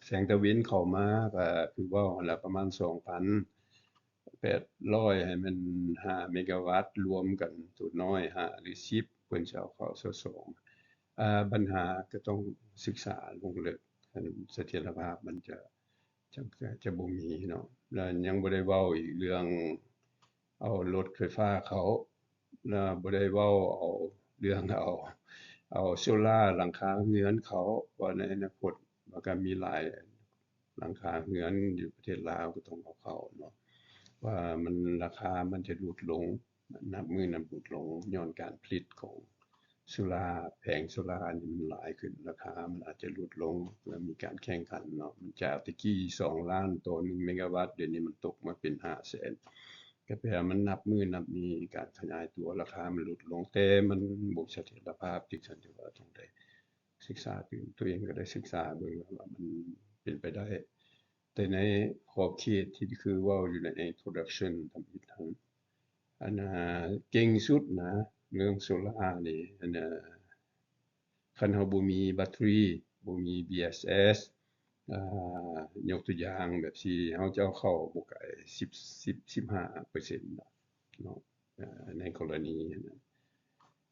ແສງຕາເວັນເຂົ້າມາ ກໍຄືເວົ້າຫັ້ນລະ ປະມານສອງພັນແປດຮ້ອຍ ໃຫ້ມັນຫ້າເມກາວັດ ລວມກັນຕົວນ້ອຍຫ້າ ຫຼື ສິບ ເພິ່ນຈະເອົາເຂົ້າຊາວສອງ. ອາ ບັນຫາກໍຕ້ອງສຶກສາລົງເລິກ ສະຖຽນລະພາບມັນຈະ ຈະ ຈະ ຈະບໍ່ມີເນາະ ແລ້ວຍັງບໍ່ໄດ້ເວົ້າອີກເລື່ອງ ເອົາລົດໄຟຟ້າເຂົ້າ ແລ້ວບໍ່ໄດ້ເວົ້າເອົາເລື່ອງເອົາ ເອົາໂຊລາຫຼັງຄາເຮືອນເຂົ້າ ວ່າໃນອະນາຄົດມັນກໍມີຫຼາຍຫຼັງຄາເຮືອນຢູ່ປະເທດລາວກໍຕ້ອງເອົາເຂົ້າເນາະ ວ່າມັນ ລາຄາມັນຈະຫຼຸດລົງ ນັບມື້ນັບຫຼຸດລົງ ຍ້ອນການຜະລິດຂອງ ໂຊລາ ແຜງໂຊລານີ້ມັນຫຼາຍຂຶ້ນ ລາຄາມັນອາດຈະຫຼຸດລົງ ເພື່ອມີການແຂ່ງຂັນເນາະ ມັນຈາກແຕ່ກີ້ສອງລ້ານຕໍ່ໜຶ່ງເມກາວັດ ດຽວນີ້ມັນຕົກມາເປັນຫ້າແສນ ກໍແປວ່າມັນນັບມື້ນັບມີການຂະຫຍາຍຕົວ ລາຄາມັນຫຼຸດລົງ ແຕ່ມັນບໍ່ສະຖຽນລະພາບ ຈຶ່ງຊັ້ນຖືວ່າຕ້ອງໄດ້ສຶກສາຕື່ມ ຕົວເອງກໍໄດ້ສຶກສາເບິ່ງວ່າມັນເປັນໄປໄດ້ ແຕ່ໃນຂອບເຂດທີ່ຄືເວົ້າຢູ່ໃນ introduction ທຳອິດຫັ້ນ ອັນນ່າ ເກັ່ງສຸດນະ ເລື່ອງໂຊລານີ້ ອັນນ່າ ຄັນເຮົາບໍ່ມີແບັດເຕີຣີ ບໍ່ມີ ບີເອສເອສ ອາ ຍົກຕົວຢ່າງແບບຊີ້ ເຮົາຈະເອົາເຂົ້າບໍ່ໄກສິບ ສິບ ສິບຫ້າເປີເຊັນເນາະ ອາ ໃນກໍລະນີນັ້ນ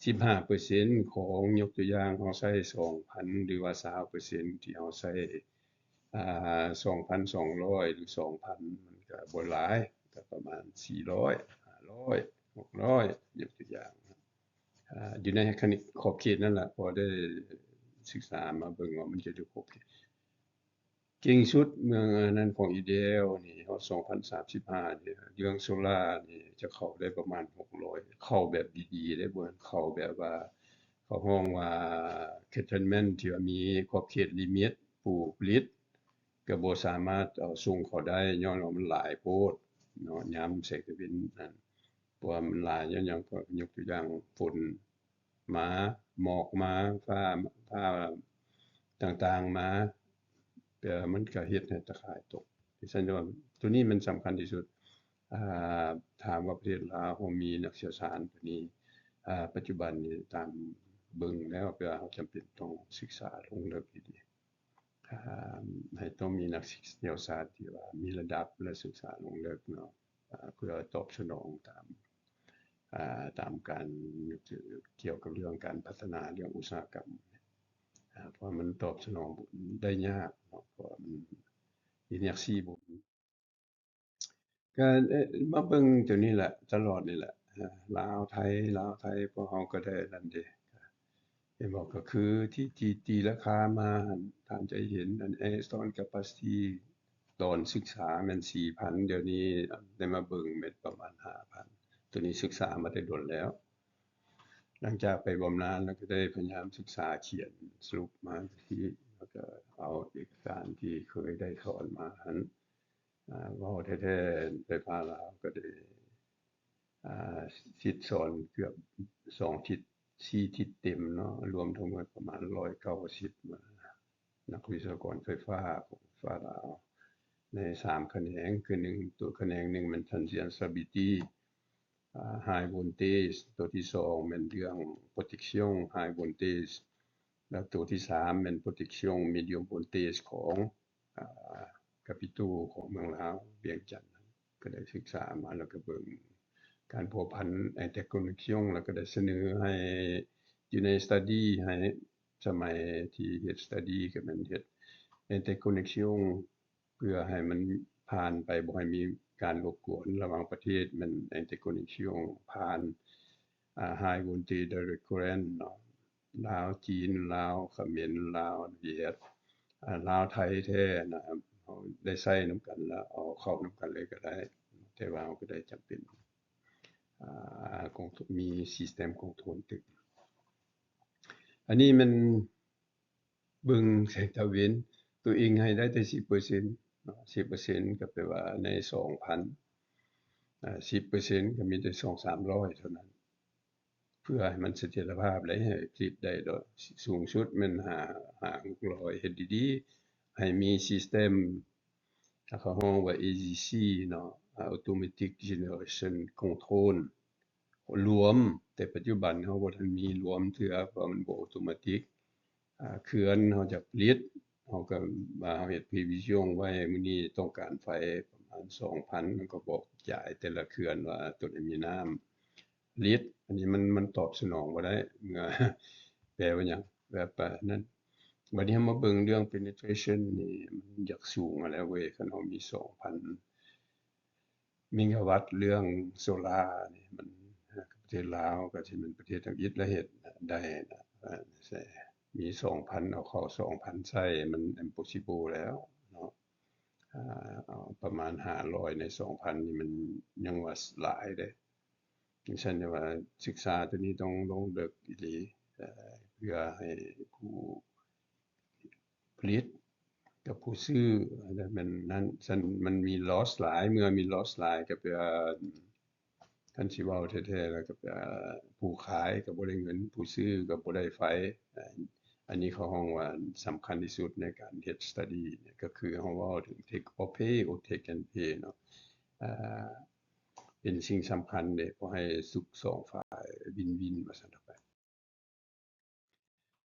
ສິບຫ້າເປີເຊັນຂອງ ຍົກຕົວຢ່າງ ເຮົາໃຊ້ສອງພັນ ຫຼືວ່າຊາວເປີເຊັນທີ່ເຮົາໃຊ້ ອາ ສອງພັນສອງຮ້ອຍ ຫຼື ສອງພັນ ມັນກໍບໍ່ຫຼາຍ ກໍປະມານສີ່ຮ້ອຍ ຫ້າຮ້ອຍ ຫົກຮ້ອຍ ຍົກຕົວຢ່າງ ອາ ຢູ່ໃນຂອບເຂດນັ້ນລະ ພໍໄດ້ສຶກສາມາເບິ່ງວ່າມັນຈະຢູ່ຂອບເຂດ ເກັ່ງສຸດເມືອງອັນນັ້ນຂອງ EDL ນີ້ຮອດສອງພັນສາມສິບຫ້ານີ້ ເລື່ອງໂຊລານີ້ຈະເຂົ້າໄດ້ປະມານຫົກຮ້ອຍ ເຂົ້າແບບດີໆເດ້ ບໍ່ແມ່ນເຂົ້າແບບວ່າ ເຂົາຮ້ອງວ່າ curtailment ທີ່ວ່າມີຂອບເຂດລິມິດຜູ້ຜະລິດ ກໍບໍ່ສາມາດເອົາສົ່ງເຂົ້າໄດ້ ຍ້ອນວ່າມັນຫຼາຍໂພດເນາະ ຍາມແສງຕາເວັນນັ້ນ ເພາະວ່າມັນຫຼາຍ ຍ້ອນຫຍັງ ກໍຍົກຕົວຢ່າງ ຝົນມາ ໝອກມາ ຟ້າ ຟ້າຕ່າງໆມາ ແຕ່ວ່າມັນກໍເຮັດໃຫ້ຕາຂ່າຍຕົກ. ເພາະສະນັ້ນວ່າ ໂຕນີ້ມັນສຳຄັນທີ່ສຸດ. ອາ ຖາມວ່າປະເທດລາວເຮົາມີນັກຊ່ຽວຊານໂຕນີ້ ອາ ປັດຈຸບັນນີ້ ຕາມເບິ່ງແລ້ວ ແປວ່າເຮົາຈຳເປັນຕ້ອງສຶກສາລົງເລິກດີໆ ອາ ໃຫ້ຕ້ອງມີນັກຊ່ຽວຊານທີ່ວ່າມີລະດັບ ແລະ ສຶກສາລົງເລິກເນາະ ອາ ເພື່ອຕອບສະໜອງຕາມ ອາ ຕາມການ ກ່ຽວກັບເລື່ອງການພັດທະນາເລື່ອງອຸດສາຫະກຳ ອາ ເພາະວ່າມັນຕອບສະໜອງໄດ້ຍາກເນາະ ເພາະວ່າມັນ inertia ບໍ່ມີ ກໍ ເອີ ມາເບິ່ງໂຕນີ້ແຫຼະ ຕະຫຼອດນີ້ແຫຼະ ອາ ລາວໄທ ລາວໄທ ພວກເຮົາກໍໄດ້ນັ້ນເດ ເຫັນບໍ່ ກໍຄືທີ່ ທີ່ຕີລາຄາມາຫັ້ນ ທ່ານຈະເຫັນອັນ installed capacity ຕອນສຶກສາແມ່ນສີ່ພັນ ດຽວນີ້ໄດ້ມາເບິ່ງແມ່ນປະມານຫ້າພັນ ໂຕນີ້ສຶກສາມາແຕ່ດົນແລ້ວ. ຫຼັງຈາກໄປບຳນານແລ້ວ ກໍໄດ້ພະຍາຍາມສຶກສາຂຽນສະຫຼຸບມາທີ່ ແລ້ວກໍເອົາເອກະສານທີ່ເຄີຍໄດ້ສອນມາຫັ້ນ ອາ ເວົ້າແທ້ໆ ໄຟຟ້າລາວກໍໄດ້ ອາ ສິດສອນເກືອບສອງທິດ ສີ່ທິດເຕັມເນາະ ລວມທັງໝົດປະມານຮ້ອຍເກົ້າສິບ ນັກວິສະວະກອນໄຟຟ້າຂອງໄຟຟ້າລາວ ໃນສາມຂະແໜງ ຄືໜຶ່ງ ຕົວຂະແໜງໜຶ່ງແມ່ນ transient stability ອາ high voltage ຕົວທີສອງແມ່ນເລື່ອງ protection high voltage ແລະ ຕົວທີສາມແມ່ນ protection medium voltage ຂອງ ອາ Capitol ຂອງເມືອງລາວ ວຽງຈັນ ກໍໄດ້ສຶກສາມາ ແລ້ວກໍເບິ່ງການພົວພັນ interconnection ແລ້ວກໍໄດ້ສະເໜີໃຫ້ຢູ່ໃນ study ໃຫ້ ສະໄໝທີ່ເຮັດ study ກໍແມ່ນເຮັດ interconnection ເພື່ອໃຫ້ມັນຜ່ານໄປ ບໍ່ໃຫ້ມີການລົບກວນລະຫວ່າງປະເທດ ແມ່ນ interconnection ຜ່ານ ອາ high voltage direct current ເນາະ ລາວ ຈີນ ລາວ ຂະເໝນ ລາວ ຫວຽດ ອາ ລາວ ໄທແທ້ນະ ເຮົາໄດ້ໃຊ້ນຳກັນ ແລ້ວເອົາເຂົ້ານຳກັນເລີຍກໍໄດ້ ແຕ່ວ່າເຮົາກໍໄດ້ຈຳເປັນ ອາ ກອງ ມີ system ກອງທຶນຕື່ມ. ອັນນີ້ແມ່ນເບິ່ງແສງຕາເວັນ ຕົວເອງໃຫ້ໄດ້ແຕ່ສິບເປີເຊັນເນາະ ສິບເປີເຊັນ ກໍແປວ່າໃນສອງພັນ ອາ ສິບເປີເຊັນ ກໍມີແຕ່ສອງສາມຮ້ອຍເທົ່ານັ້ນ. ພື່ອໃຫ້ມັນສະຖຽນລະພາບ ແລະ ໃຫ້ຜະລິດໄດ້ໂດຍສູງສຸດແມ່ນຫ້າ ຫ້າຫົກຮ້ອຍ ເຮັດດີໆ ໃຫ້ມີຊິສເຕັມ ເຂົາຮ້ອງວ່າ ເອຈີຊີ ເນາະ Automatic Generation Control ລວມ, ແຕ່ປັດຈຸບັນເຮົາບໍ່ທັນມີລວມເທື່ອ ເພາະມັນບໍ່ Automatic. ອາ ເຂື່ອນເຮົາຈະຜະລິດ ເຮົາກໍວ່າເຮົາເຮັດ Prevision ໄວ້ ມື້ນີ້ຕ້ອງການໄຟປະມານສອງພັນ ເຮົາກໍບອກຈ່າຍແຕ່ລະເຂື່ອນວ່າຕົວໃດມີນ້ຳ ລິດ ອັນນີ້ມັນ ມັນຕອບສະໜອງບໍ່ໄດ້ ເມື່ອ ແປວ່າຫຍັງ ແບບ ປະ ນັ້ນ. ບັດນີ້ເຮົາມາເບິ່ງເລື່ອງ penetration ນີ້ ມັນຢາກສູງຫັ້ນແຫຼະເວີຍ ຄັນເຮົາມີສອງພັນເມກາວັດ ເລື່ອງໂຊລານີ້ ມັນ ປະເທດລາວກໍຊິແມ່ນປະເທດທຳອິດລະເຮັດໄດ້ນະ ມີສອງພັນ ເອົາເຂົ້າສອງພັນໃສ່ ມັນ impossible ແລ້ວເນາະ. ອາ ເອົາປະມານຫ້າຮ້ອຍໃນສອງພັນນີ້ ມັນຍັງວ່າຫຼາຍເດ້. ຈັ່ງຊັ້ນ ແຕ່ວ່າສຶກສາຕົວນີ້ຕ້ອງລົງເລິກອີ່ຫຼີ ເພື່ອໃຫ້ຜູ້ຜະລິດກັບຜູ້ຊື້ ແລ້ວມັນນັ້ນ ຊັ້ນມັນມີ loss ຫຼາຍ ເມື່ອມີ loss ຫຼາຍ ກໍແປວ່າ ຄັນຊິເວົ້າແທ້ໆ ແລ້ວກໍແປວ່າ ຜູ້ຂາຍກໍບໍ່ໄດ້ເງິນ ຜູ້ຊື້ກໍບໍ່ໄດ້ໄຟ. ອັນນີ້ເຂົາຮ້ອງວ່າສຳຄັນທີ່ສຸດໃນການເຮັດ study ກໍຄືເຮົາເວົ້າເຖິງ take or pay ຫຼື take and pay ເນາະ ເປັນສິ່ງສຳຄັນເດ້ ເພາະໃຫ້ສຸກສອງຝ່າຍວິນໆ ວ່າຊັ້ນເຖາະໄປ.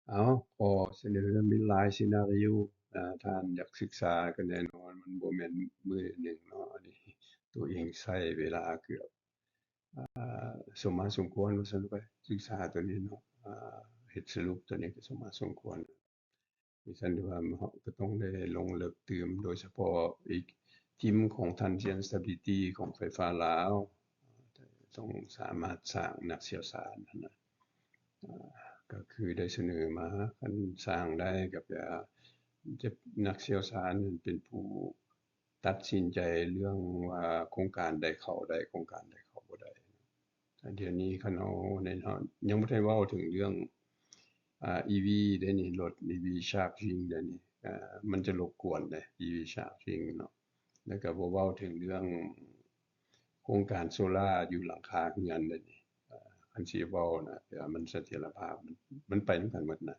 ເອົາ ຂໍ້ສະເໜີມີຫຼາຍ scenario ອາ ທ່ານຢາກສຶກສາ ກໍແນ່ນອນ ມັນບໍ່ແມ່ນມື້ໜຶ່ງເນາະ ອັນນີ້ຕົວເອງໃຊ້ເວລາເກືອບ ອາ ສົມມາສົມຄວນ ວ່າຊັ້ນໄປ ສຶກສາຕົວນີ້ເນາະ ອາ ເຮັດສະຫຼຸບຕົວນີ້ກໍສົມມາສົມຄວນ. ດິສັນວ່າເຮົາກໍຕ້ອງໄດ້ລົງເລິກຕື່ມ ໂດຍສະເພາະອີກທີມຂອງ Transient Stability ຂອງໄຟຟ້າລາວ ຕ້ອງສາມາດສ້າງນັກຊ່ຽວຊານຫັ້ນນະ ກໍຄືໄດ້ສະເໜີມາ ຄັນສ້າງໄດ້ກໍຈະ ຈະ ນັກຊ່ຽວຊານເປັນຜູ້ຕັດສິນໃຈເລື່ອງວ່າໂຄງການໃດເຂົ້າໄດ້ ໂຄງການໃດເຂົ້າບໍ່ໄດ້. ດຽວນີ້ຄັນເຮົາ ເຮົາຍັງບໍ່ໄດ້ເວົ້າເຖິງເລື່ອງ ອາ ອີ ວີ ເດ້ນີ້ ລົດ ອີ ວີ Charging ເດ້ນີ້ ອາ ມັນຈະລົບກວນເດ້ ອີ ວີ Charging ເນາະ ແລ້ວກໍບໍ່ເວົ້າເຖິງເລື່ອງໂຄງການໂຊລາຢູ່ຫຼັງຄາເຮືອນເດ້ນີ້. ອາ ຄັນຊິເວົ້ານະ ແຕ່ວ່າມັນສະຖຽນລະພາບ ມັນ ມັນໄປນຳກັນໝົດນະ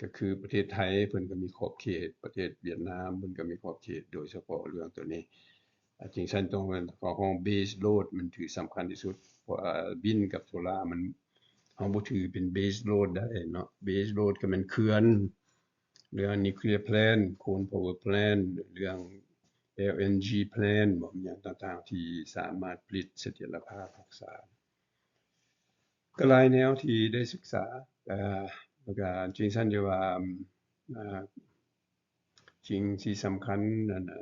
ກໍຄືປະເທດໄທເພິ່ນກໍມີຂອບເຂດ ປະເທດຫວຽດນາມເພິ່ນກໍມີຂອບເຂດ ໂດຍສະເພາະເລື່ອງຕົວນີ້. ອາ ຈັ່ງຊັ້ນຕ້ອງ ເຂົາຮ້ອງ base load ມັນຖືສຳຄັນທີ່ສຸດ ເພາະວ່າ wind ກັບໂຊລາ ມັນ ເຮົາບໍ່ຖືເປັນ base load ໄດ້ເນາະ base load ກໍແມ່ນເຂື່ອນ ເລື່ອງ nuclear plant coal power plant ເລື່ອງ LNG plant ບໍ່ ຫຍັງຕ່າງໆ ທີ່ສາມາດຜະລິດສະຖຽນລະພາບຮັກສາ ກໍຫຼາຍແນວທີ່ໄດ້ສຶກສາ ແລ້ວກໍຈິງຊັ້ນຢູ່ວ່າ ອາ ສິ່ງທີ່ສຳຄັນນັ້ນ ອາ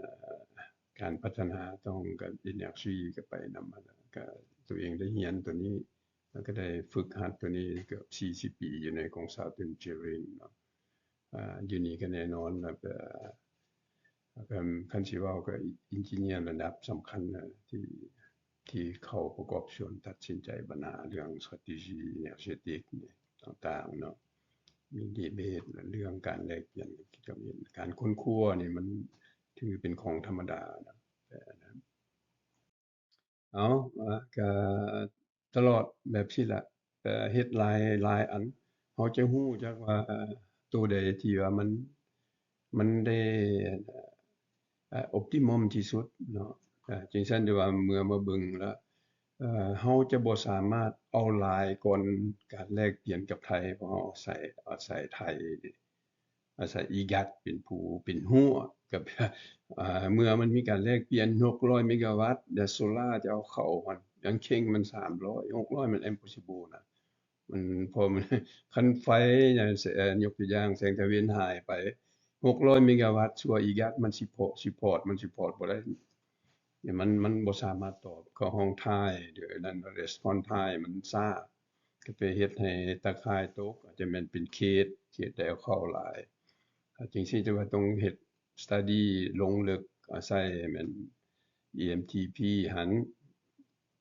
ການພັດທະນາຕ້ອງການ energy ກໍໄປນຳ ແລ້ວກໍຕົວເອງໄດ້ຮຽນຕົວນີ້ ແລ້ວກໍໄດ້ຝຶກຫັດຕົວນີ້ເກືອບສີ່ສິບປີຢູ່ໃນຂອງ South Engineering ເນາະ. ອາ ຢູ່ນີ້ກໍແນ່ນອນແລ້ວກໍ ຄັນຊິເວົ້າກໍ engineer ລະດັບສຳຄັນນະ ທີ່ ທີ່ເຂົ້າປະກອບສ່ວນຕັດສິນໃຈບັນຫາເລື່ອງ strategy energetic ນີ້ຕ່າງໆເນາະ ມີ debate ເລື່ອງການແລກປ່ຽນ ການຄົ້ນຄວ້ານີ້ມັນຖືເປັນຂອງທຳມະດານະ. ເອົາ ອາ ກະຕະຫຼອດແບບຊີ້ລະ ເຮັດຫຼາຍ ຫຼາຍອັນ ເຮົາຈະຮູ້ຈັກວ່າ ໂຕໃດທີ່ວ່າມັນ ມັນໄດ້ ອາ optimum ທີ່ສຸດເນາະ. ອາ ຈັ່ງຊັ້ນ ແຕ່ວ່າເມື່ອມາເບິ່ງລະ ເຮົາຈະບໍ່ສາມາດເອົາຫຼາຍກ່ອນການແລກປ່ຽນກັບໄທ ເພາະເຮົາອາໄສ ອາໄສໄທ ອາໄສ IGAT ເປັນຜູ້ເປັນຫົວ ກັບ ອາ ເມື່ອມັນມີການແລກປ່ຽນຫົກຮ້ອຍເມກາວັດ ແລະ ໂຊລາຈະເອົາເຂົ້າຫັ້ນ ຍັງເຄັ່ງມັນສາມຮ້ອຍ ຫົກຮ້ອຍ ມັນ impossible ນະ ມັນ ເພາະມັນ ຄັນໄຟ ຢ່າງ ຍົກຕົວຢ່າງ ແສງຕາເວັນຫາຍໄປ ຫົກຮ້ອຍເມກາວັດ ຊົ່ວ IGAT ມັນ support support ມັນ support ບໍ່ໄດ້ ມັນ ມັນບໍ່ສາມາດຕອບ ເຂົາຮ້ອງ time ຫຼື ນັ້ນ response time ມັນຊ້າ ກໍໄປເຮັດໃຫ້ຕາຂ່າຍຕົກ ອາດຈະແມ່ນເປັນເຂດ ເຂດໃດເອົາເຂົ້າຫຼາຍ ຈັ່ງຊີ້ ຈະວ່າຕ້ອງເຮັດ study ລົງເລິກ ອາໄສແມ່ນ EMTP ຫັ້ນ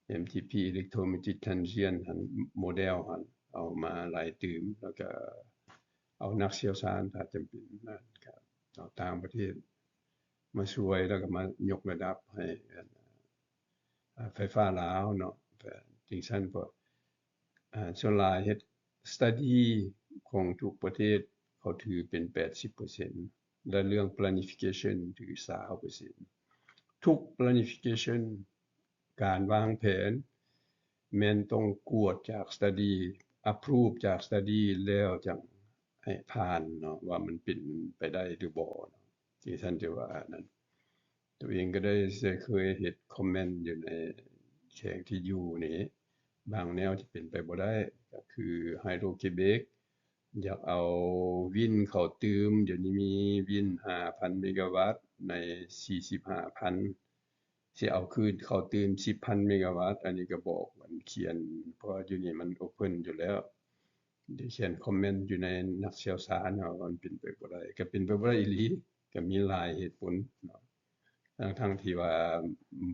EMTP electromagnetics transient ຫັ້ນ ໂມເດວຫັ້ນ ເອົາມາໄລ່ຕື່ມ ແລ້ວກະເອົານັກຊ່ຽວຊານ ຖ້າຈຳເປັນ ເອົາຕ່າງປະເທດມາຊ່ວຍ ແລ້ວກະມາຍົກລະດັບໃຫ້ ອາ ໄຟຟ້າລາວເນາະ ຈັ່ງຊັ້ນ ເພາະ ອ່າ ສ່ວນຫຼາຍເຮັດ study ຂອງທຸກປະເທດ ເຂົາຖືເປັນແປດສິບເປີເຊັນ ແລະ ເລື່ອງ planification ຖືຊາວເປີເຊັນ. ທຸກ planification ການວາງແຜນ ແມ່ນຕ້ອງກວດຈາກ study approve ຈາກ study ແລ້ວຈັ່ງໃຫ້ຜ່ານເນາະ ວ່າມັນເປັນໄປໄດ້ຫຼືບໍ່ເນາະ ທີ່ທ່ານຈະວ່ານັ້ນ. ໂຕເອງກໍໄດ້ເຄີຍເຮັດຄອມເມັນຢູ່ໃນແຂວງທີ່ຢູ່ນີ້ ບາງແນວທີ່ເປັນໄປບໍ່ໄດ້ ກໍຄື Hydro-Québec ຢາກເອົາວິນເຂົ້າຕື່ມ ດຽວນີ້ມີວິນຫ້າພັນເມກາວັດໃນສີ່ສິບຫ້າພັນ ຊິເອົາຄືນເຂົ້າຕື່ມສິບພັນເມກາວັດ. ອັນນີ້ກໍບອກ ອັນຂຽນ ເພາະວ່າຢູ່ນີ້ມັນ open ຢູ່ແລ້ວ ໄດ້ຂຽນຄອມເມັນຢູ່ໃນນັກຊ່ຽວຊານເນາະ ວ່າມັນເປັນໄປບໍ່ໄດ້ ກໍເປັນໄປບໍ່ໄດ້ອີ່ຫຼີ ກໍມີຫຼາຍເຫດຜົນເນາະ ທັງໆທີ່ວ່າ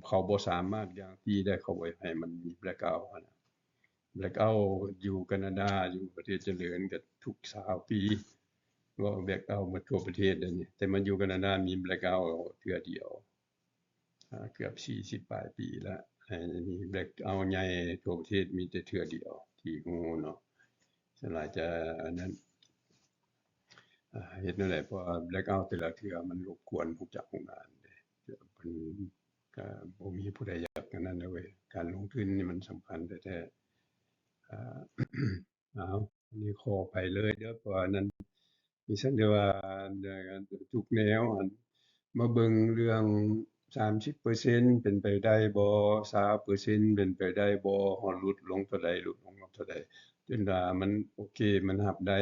ເຂົາບໍ່ສາມາດ guarantee ໄດ້ ເຂົາບໍ່ຢາກໃຫ້ມັນມີ blackout ຫັ້ນນະ. Blackout ຢູ່ການາດາ ຢູ່ປະເທດຈະເລີນ ກໍທຸກຊາວປີ ເວົ້າ blackout ໝົດທົ່ວປະເທດເດ້ນີ້ ແຕ່ມາຢູ່ການາດາມີ blackout ເທື່ອດຽວ ອ່າ ເກືອບສີ່ສິບປາຍປີລະ ໃຫ້ມີ blackout ໃຫຍ່ທົ່ວປະເທດມີແຕ່ເທື່ອດຽວທີ່ຮູ້ເນາະ. ສ່ວນຫຼາຍຈະອັນນັ້ນ ອ່າ ເຮັດແນວໃດ ເພາະວ່າ blackout ແຕ່ລະເທື່ອມັນລົບກວນໂຄງຈັກໂຮງງານເດ້ ເພິ່ນກໍບໍ່ມີຜູ້ໃດຢາກອັນນັ້ນເດ້ເວີຍ ການລົງທຶນນີ້ມັນສຳຄັນແທ້ໆ. ອ່າ ເອົາ ອັນນີ້ຂໍອະໄພເລີຍເດີ ເພາະວ່ານັ້ນ ມີຊັ້ນເດີວ່າ ເອີ ທຸກແນວ ອັນ ມາເບິ່ງເລື່ອງສາມສິບເປີເຊັນເປັນໄປໄດ້ບໍ່ ຊາວເປີເຊັນເປັນໄປໄດ້ບໍ່ ເຮົາຫຼຸດລົງເທົ່າໃດ ຫຼຸດລົງເທົ່າໃດ ຈົນວ່າມັນໂອເຄ ມັນຮັບໄດ້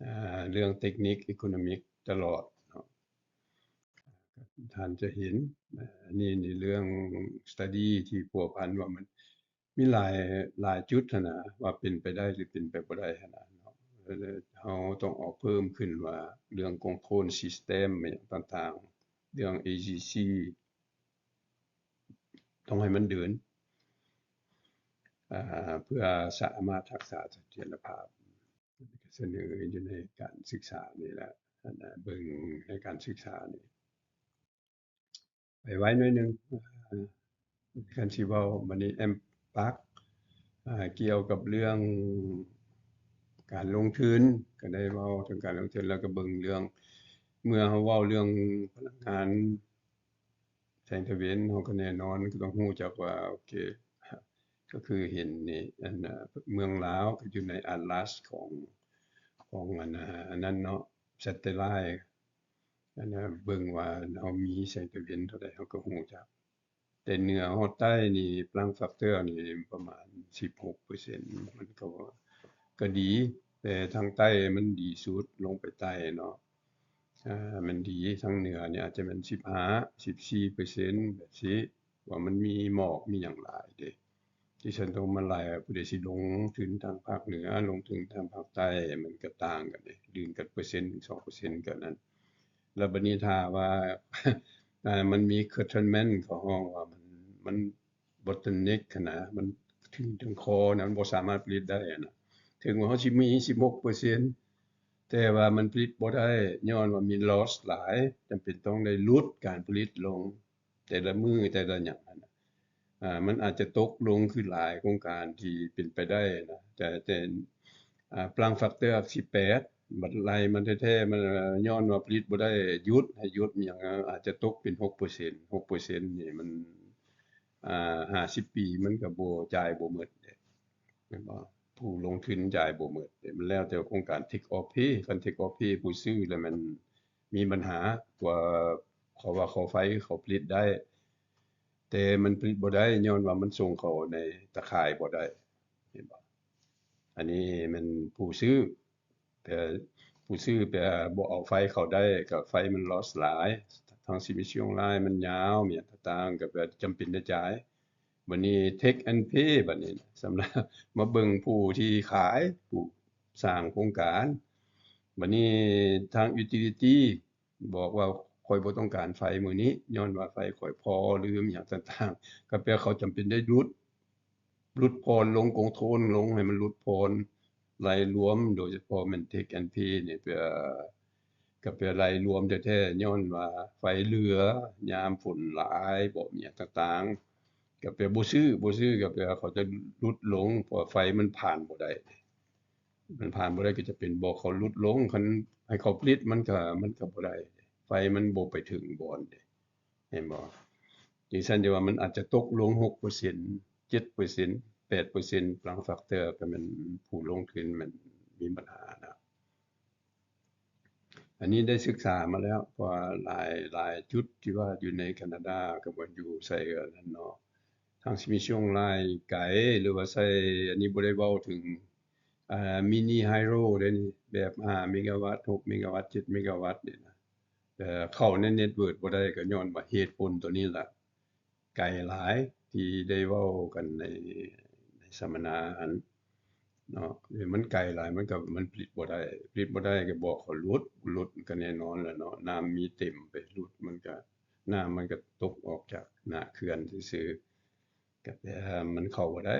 ອ່າ ເລື່ອງເຕັກນິກ economic ຕະຫຼອດເນາະ. ທ່ານຈະເຫັນ ອັນນີ້ໃນເລື່ອງ study ທີ່ພົວພັນວ່າມັນ ມີຫຼາຍ ຫຼາຍຈຸດຫັ້ນນະ ວ່າເປັນໄປໄດ້ ຫຼື ເປັນໄປບໍ່ໄດ້ຫັ້ນນະເນາະ. ເຮົາຕ້ອງເອົາເພີ່ມຂຶ້ນວ່າ ເລື່ອງ control system ອີ່ຫຍັງຕ່າງໆ ເລື່ອງ AGC ຕ້ອງໃຫ້ມັນເດີນ ເພື່ອສາມາດຮັກສາສະຖຽນລະພາບ. ສະເໜີຢູ່ໃນການສຶກສານີ້ແຫຼະ ເບິ່ງໃນການສຶກສານີ້ ໄປໄວໜ້ອຍໜຶ່ງ ຄັນຊິເວົ້າບັດນີ້ impact ກ່ຽວກັບເລື່ອງການລົງທຶນ ກໍໄດ້ເວົ້າເຖິງການລົງທຶນ ແລ້ວກໍເບິ່ງເລື່ອງ ເມື່ອເຮົາເວົ້າເລື່ອງພະລັງງານແສງຕາເວັນ ເຮົາກໍແນ່ນອນກໍຕ້ອງຮູ້ຈັກວ່າ ໂອເຄ ກໍຄືເຫັນນີ້ ອັນ ເມືອງລາວກໍຢູ່ໃນ atlas ຂອງ ຂອງ ອັນ ອັນນັ້ນເນາະ satellite ອັນນະ ເບິ່ງວ່າເຮົາມີແສງຕາເວັນເທົ່າໃດ ເຮົາກໍຮູ້ຈັກ. ແຕ່ເໜືອຮອດໃຕ້ນີ້ prime factor ນີ້ປະມານສິບຫົກເປີເຊັນ ມັນກໍ ກໍດີ ແຕ່ທາງໃຕ້ມັນດີສຸດ ລົງໄປໃຕ້ເນາະ ມັນດີ. ທາງເໜືອນີ້ອາດຈະແມ່ນສິບຫ້າ ສິບສີ່ເປີເຊັນ ແບບຊີ້ ວ່າມັນມີໝອກມີຫຍັງຫຼາຍເດ້. ທີ່ຊັ້ນຕ້ອງມາໄລ່ ຜູ້ໃດຊິລົງທຶນທາງພາກເໜືອ ລົງທຶນທາງພາກໃຕ້ ມັນກໍຕ່າງກັນເດ້ ເດືອນກັນເປີເຊັນ ສອງເປີເຊັນ ກໍນັ້ນ. ແລ້ວບັດນີ້ຖ້າວ່າ ອ່າ ມັນມີ curtailment ເຂົາຮ້ອງວ່າມັນ ມັນ bottleneck ຫັ້ນນະ ມັນເຖິງ ເຖິງຄໍນະ ມັນບໍ່ສາມາດຜະລິດໄດ້ຫັ້ນນະ. ເຖິງວ່າເຮົາຊິມີສິບຫົກເປີເຊັນ ແຕ່ວ່າມັນຜະລິດບໍ່ໄດ້ ຍ້ອນວ່າມີ loss ຫຼາຍ ຈຳເປັນຕ້ອງໄດ້ຫຼຸດການຜະລິດລົງ ແຕ່ລະມື້ ແຕ່ລະຫຍັງຫັ້ນນະ ອ່າ ມັນອາດຈະຕົກລົງຄືຫຼາຍໂຄງການທີ່ເປັນໄປໄດ້ນະ ແຕ່ ແຕ່ ອ່າ prime factor ສິບແປດ ບັດໄລ່ມາແທ້ໆ ມັນ ຍ້ອນວ່າຜະລິດບໍ່ໄດ້ ຢຸດ ໃຫ້ຢຸດຫຍັງ ອາດຈະຕົກເປັນຫົກເປີເຊັນ ຫົກເປີເຊັນນີ້ມັນ ອ່າ ຫ້າສິບປີມັນກໍບໍ່ ຈ່າຍບໍ່ໝົດເດ້ ແມ່ນບໍ່? ຜູ້ລົງທຶນຈ່າຍບໍ່ໝົດເດ້ ມັນແລ້ວແຕ່ໂຄງການ take or pay ຄັນ take or pay ຜູ້ຊື້ແລ້ວມັນມີບັນຫາ ກວ່າເຂົາວ່າເຂົາໄຟເຂົາຜະລິດໄດ້ ແຕ່ມັນຜະລິດບໍ່ໄດ້ ຍ້ອນວ່າມັນສົ່ງເຂົ້າໃນຕາຂ່າຍບໍ່ໄດ້ ເຫັນບໍ່? ອັນນີ້ແມ່ນຜູ້ຊື້ ແຕ່ຜູ້ຊື້ໄປບໍ່ເອົາໄຟເຂົ້າໄດ້ ກໍໄຟມັນ loss ຫຼາຍ ທັງຊິມີຊ່ວງລາຍມັນຍາວ ມີຫຍັງຕ່າງໆ ກໍແບບຈຳເປັນໄດ້ຈ່າຍ. ບັດນີ້ take and pay ບັດນີ້ ສຳລັບມາເບິ່ງຜູ້ທີ່ຂາຍ ຜູ້ສ້າງໂຄງການ ບັດນີ້ທາງ utility ບອກວ່າ ຂ້ອຍບໍ່ຕ້ອງການໄຟມື້ນີ້ ຍ້ອນວ່າໄຟຂ້ອຍພໍ ຫຼື ມີຫຍັງຕ່າງໆ ກໍແປວ່າເຂົາຈຳເປັນໄດ້ຫຼຸດ ຫຼຸດຜ່ອນລົງ control ລົງໃຫ້ມັນຫຼຸດຜ່ອນ ໄລ່ລວມ ໂດຍສະເພາະແມ່ນ take and pay ນີ້ ເພື່ອ ກໍເພື່ອໄລ່ລວມແທ້ໆ ຍ້ອນວ່າໄຟເຫຼືອ ຍາມຝົນຫຼາຍບໍ ມີຫຍັງຕ່າງ ກໍແປວ່າບໍ່ຊື້ ບໍ່ຊື້ກໍແປວ່າເຂົາຈະຫຼຸດລົງ ເພາະວ່າໄຟມັນຜ່ານບໍ່ໄດ້ ມັນຜ່ານບໍ່ໄດ້ກໍຈະເປັນບໍ່ ເຂົາຫຼຸດລົງ ຄັນໃຫ້ເຂົາຜະລິດມັນກໍ ມັນກໍບໍ່ໄດ້ ໄຟມັນບໍ່ໄປເຖິງບ່ອນເດ້ ເຫັນບໍ່? ຈັ່ງຊັ້ນຈະວ່າມັນອາດຈະຕົກລົງຫົກເປີເຊັນ ເຈັດເປີເຊັນ ແປດເປີເຊັນ ບາງແຟັກເຕີ ກໍແມ່ນຜູ້ລົງທຶນແມ່ນມີບັນຫານະ. ອັນນີ້ໄດ້ສຶກສາມາແລ້ວ ເພາະວ່າຫຼາຍ ຫຼາຍຈຸດທີ່ວ່າຢູ່ໃນການາດາ ກໍບໍ່ຢູ່ໃສກໍນັ້ນເນາະ ທັງຊິມີຊ່ວງລາຍໄກ ຫຼືວ່າໃສ່ ອັນນີ້ບໍ່ໄດ້ເວົ້າເຖິງ ອ່າ mini hydro ເດ້ນີ້ ແບບຫ້າເມກາວັດ ຫົກເມກາວັດ ເຈັດເມກາວັດນີ້ນະ ເຂົ້າໃນ network ບໍ່ໄດ້ ກໍຍ້ອນວ່າເຫດຜົນຕົວນີ້ລະ ໄກຫຼາຍ ທີ່ໄດ້ເວົ້າກັນໃນ ໃນສຳມະນາຫັ້ນເນາະ ມັນໄກຫຼາຍ ມັນກໍ ມັນຜະລິດບໍ່ໄດ້ ຜະລິດບໍ່ໄດ້ກໍບອກເຂົາຫຼຸດ ຫຼຸດກໍແນ່ນອນແຫຼະເນາະ ນ້ຳມີເຕັມໄປ ຫຼຸດ ມັນກໍ ນ້ຳມັນກໍຕົກອອກຈາກໜ້າເຂື່ອນຊື່ໆ ກໍແປວ່າມັນເຂົ້າບໍ່ໄດ້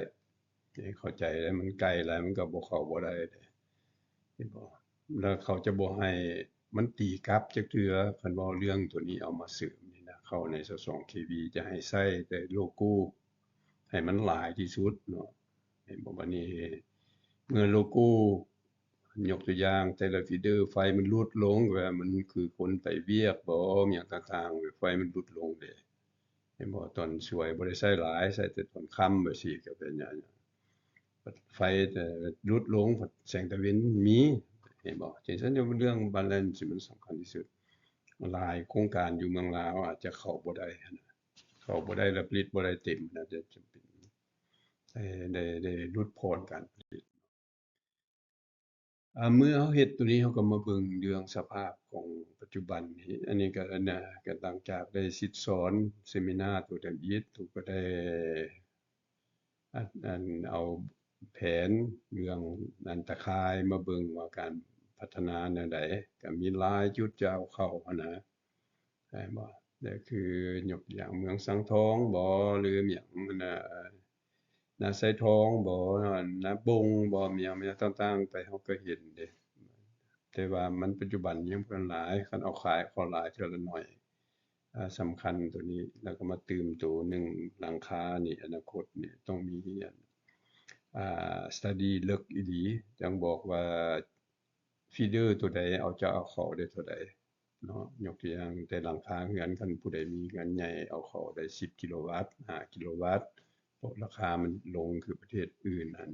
ເຂົ້າໃຈແລ້ວ ມັນໄກຫຼາຍ ມັນກໍບໍ່ເຂົ້າບໍ່ໄດ້ເດ້ ເຫັນບໍ່? ແລ້ວເຂົາຈະບໍ່ໃຫ້ມັນຕີກັບຈັກເທື່ອ ຄັນເວົ້າເລື່ອງໂຕນີ້ເອົາມາເສີມນີ້ນະ ເຂົ້າໃນຊາວສອງເຄວີ ຈະໃຫ້ໃຊ້ແຕ່ໂລໂກ້ໃຫ້ມັນຫຼາຍທີ່ສຸດເນາະ ເຫັນບໍ່? ບາດນີ້ເມື່ອໂລໂກ້ ຍົກຕົວຢ່າງ ແຕ່ລະຟີເດີໄຟມັນຫຼຸດລົງ ແບບມັນຄືຄົນໄປວຽກບໍ ຫຍັງຕ່າງໆ ໄຟມັນຫຼຸດລົງເດ້ ເຫັນບໍ່? ຕອນສວຍບໍ່ໄດ້ໃຊ້ຫຼາຍ ໃຊ້ແຕ່ຕອນຄ່ຳ ແບບຊີ້ກໍເປັນຫຍັງ ໄຟແຕ່ຫຼຸດລົງ ແສງຕາເວັນມີ ເຫັນບໍ່? ຈັ່ງຊັ້ນ ເລື່ອງ balance ມັນສຳຄັນທີ່ສຸດ ຫຼາຍໂຄງການຢູ່ເມືອງລາວອາດຈະເຂົ້າບໍ່ໄດ້ຫັ້ນນະ ເຂົ້າບໍ່ໄດ້ ແລ້ວຜະລິດບໍ່ໄດ້ເຕັມ ອາດຈະຈຳເປັນ ໄດ້ ໄດ້ ໄດ້ຫຼຸດຜ່ອນການຜະລິດ. ອາ ເມື່ອເຮົາເຮັດໂຕນີ້ ເຮົາກໍມາເບິ່ງເລື່ອງສະພາບຂອງປັດຈຸບັນນີ້ ອັນນີ້ກໍ ອັນນະ ກໍຫຼັງຈາກໄດ້ສິດສອນເຊມິນາໂຕທຳອິດ ໂຕກໍໄດ້ ອັນ ອັນເອົາແຜນເລື່ອງອັນຕາຂ່າຍມາເບິ່ງວ່າການພັດທະນາແນວໃດ ກໍມີຫຼາຍຈຸດຈະເອົາເຂົ້າຫັ້ນນະ ແມ່ນບໍ່? ກໍຄືຍົກຕົວຢ່າງເມືອງສັງທອງບໍ ຫຼືຫຍັງນະ ນາຊາຍທອງບໍ ນາບົງບໍ ຫຍັງ ຫຍັງຕ່າງໆ ໄປເຮົາກໍເຫັນເດ້ ແຕ່ວ່າມັນປັດຈຸບັນຍັງບໍ່ທັນຫຼາຍ ຄັນເອົາຂາຍເຂົ້າຫຼາຍເທື່ອລະໜ້ອຍ ອາ ສຳຄັນໂຕນີ້ ແລ້ວກໍມາຕື່ມໂຕໜຶ່ງ ຫຼັງຄານີ້ ອະນາຄົດນີ້ຕ້ອງມີອັນ ອ່າ study ເລິກອີ່ຫຼີ ຈັ່ງບອກວ່າ feeder ໂຕໃດເອົາ ຈະເອົາເຂົ້າໄດ້ເທົ່າໃດເນາະ ຍົກຕົວຢ່າງແຕ່ຫຼັງຄາເຮືອນ ຄັນຜູ້ໃດມີເຮືອນໃຫຍ່ເອົາເຂົ້າໄດ້ສິບກິໂລວັດ ຫ້າກິໂລວັດ ເພາະລາຄາມັນລົງຄືປະເທດອື່ນຫັ້ນ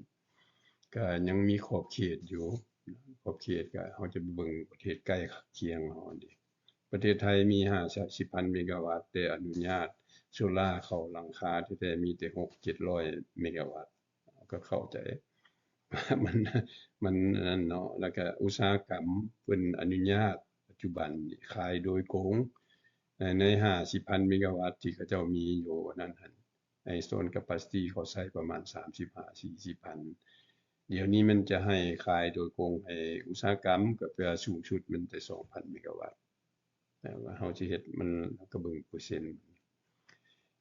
ກໍຍັງມີຂອບເຂດຢູ່ ຂອບເຂດກໍເຮົາຈະໄປເບິ່ງປະເທດໃກ້ຄຽງເຮົາຫັ້ນເດ ປະເທດໄທມີຫ້າສິບພັນເມກາວັດ ແຕ່ອະນຸຍາດໂຊລາເຂົ້າຫຼັງຄາແທ້ໆ ມີແຕ່ຫົກເຈັດຮ້ອຍເມກາວັດ ກໍເຂົ້າໃຈ ມັນ ມັນອັນນັ້ນເນາະ ແລ້ວກໍອຸດສາຫະກຳເພິ່ນອະນຸຍາດປັດຈຸບັນນີ້ຂາຍໂດຍກົງ ໃນ ໃນຫ້າສິບພັນເມກາວັດທີ່ເຂົາເຈົ້າມີຢູ່ອັນນັ້ນຫັ້ນ ໃນ install capacity ເຂົາໃຊ້ປະມານສາມສິບຫ້າສີ່ສິບພັນ ດຽວນີ້ມັນຈະໃຫ້ຂາຍໂດຍກົງໃຫ້ອຸດສາຫະກຳ ກໍແປວ່າສູງສຸດມັນແຕ່ສອງພັນເມກາວັດ ແຕ່ວ່າເຮົາຊິເຮັດມັນ ເຮົາກໍເບິ່ງເປີເຊັນ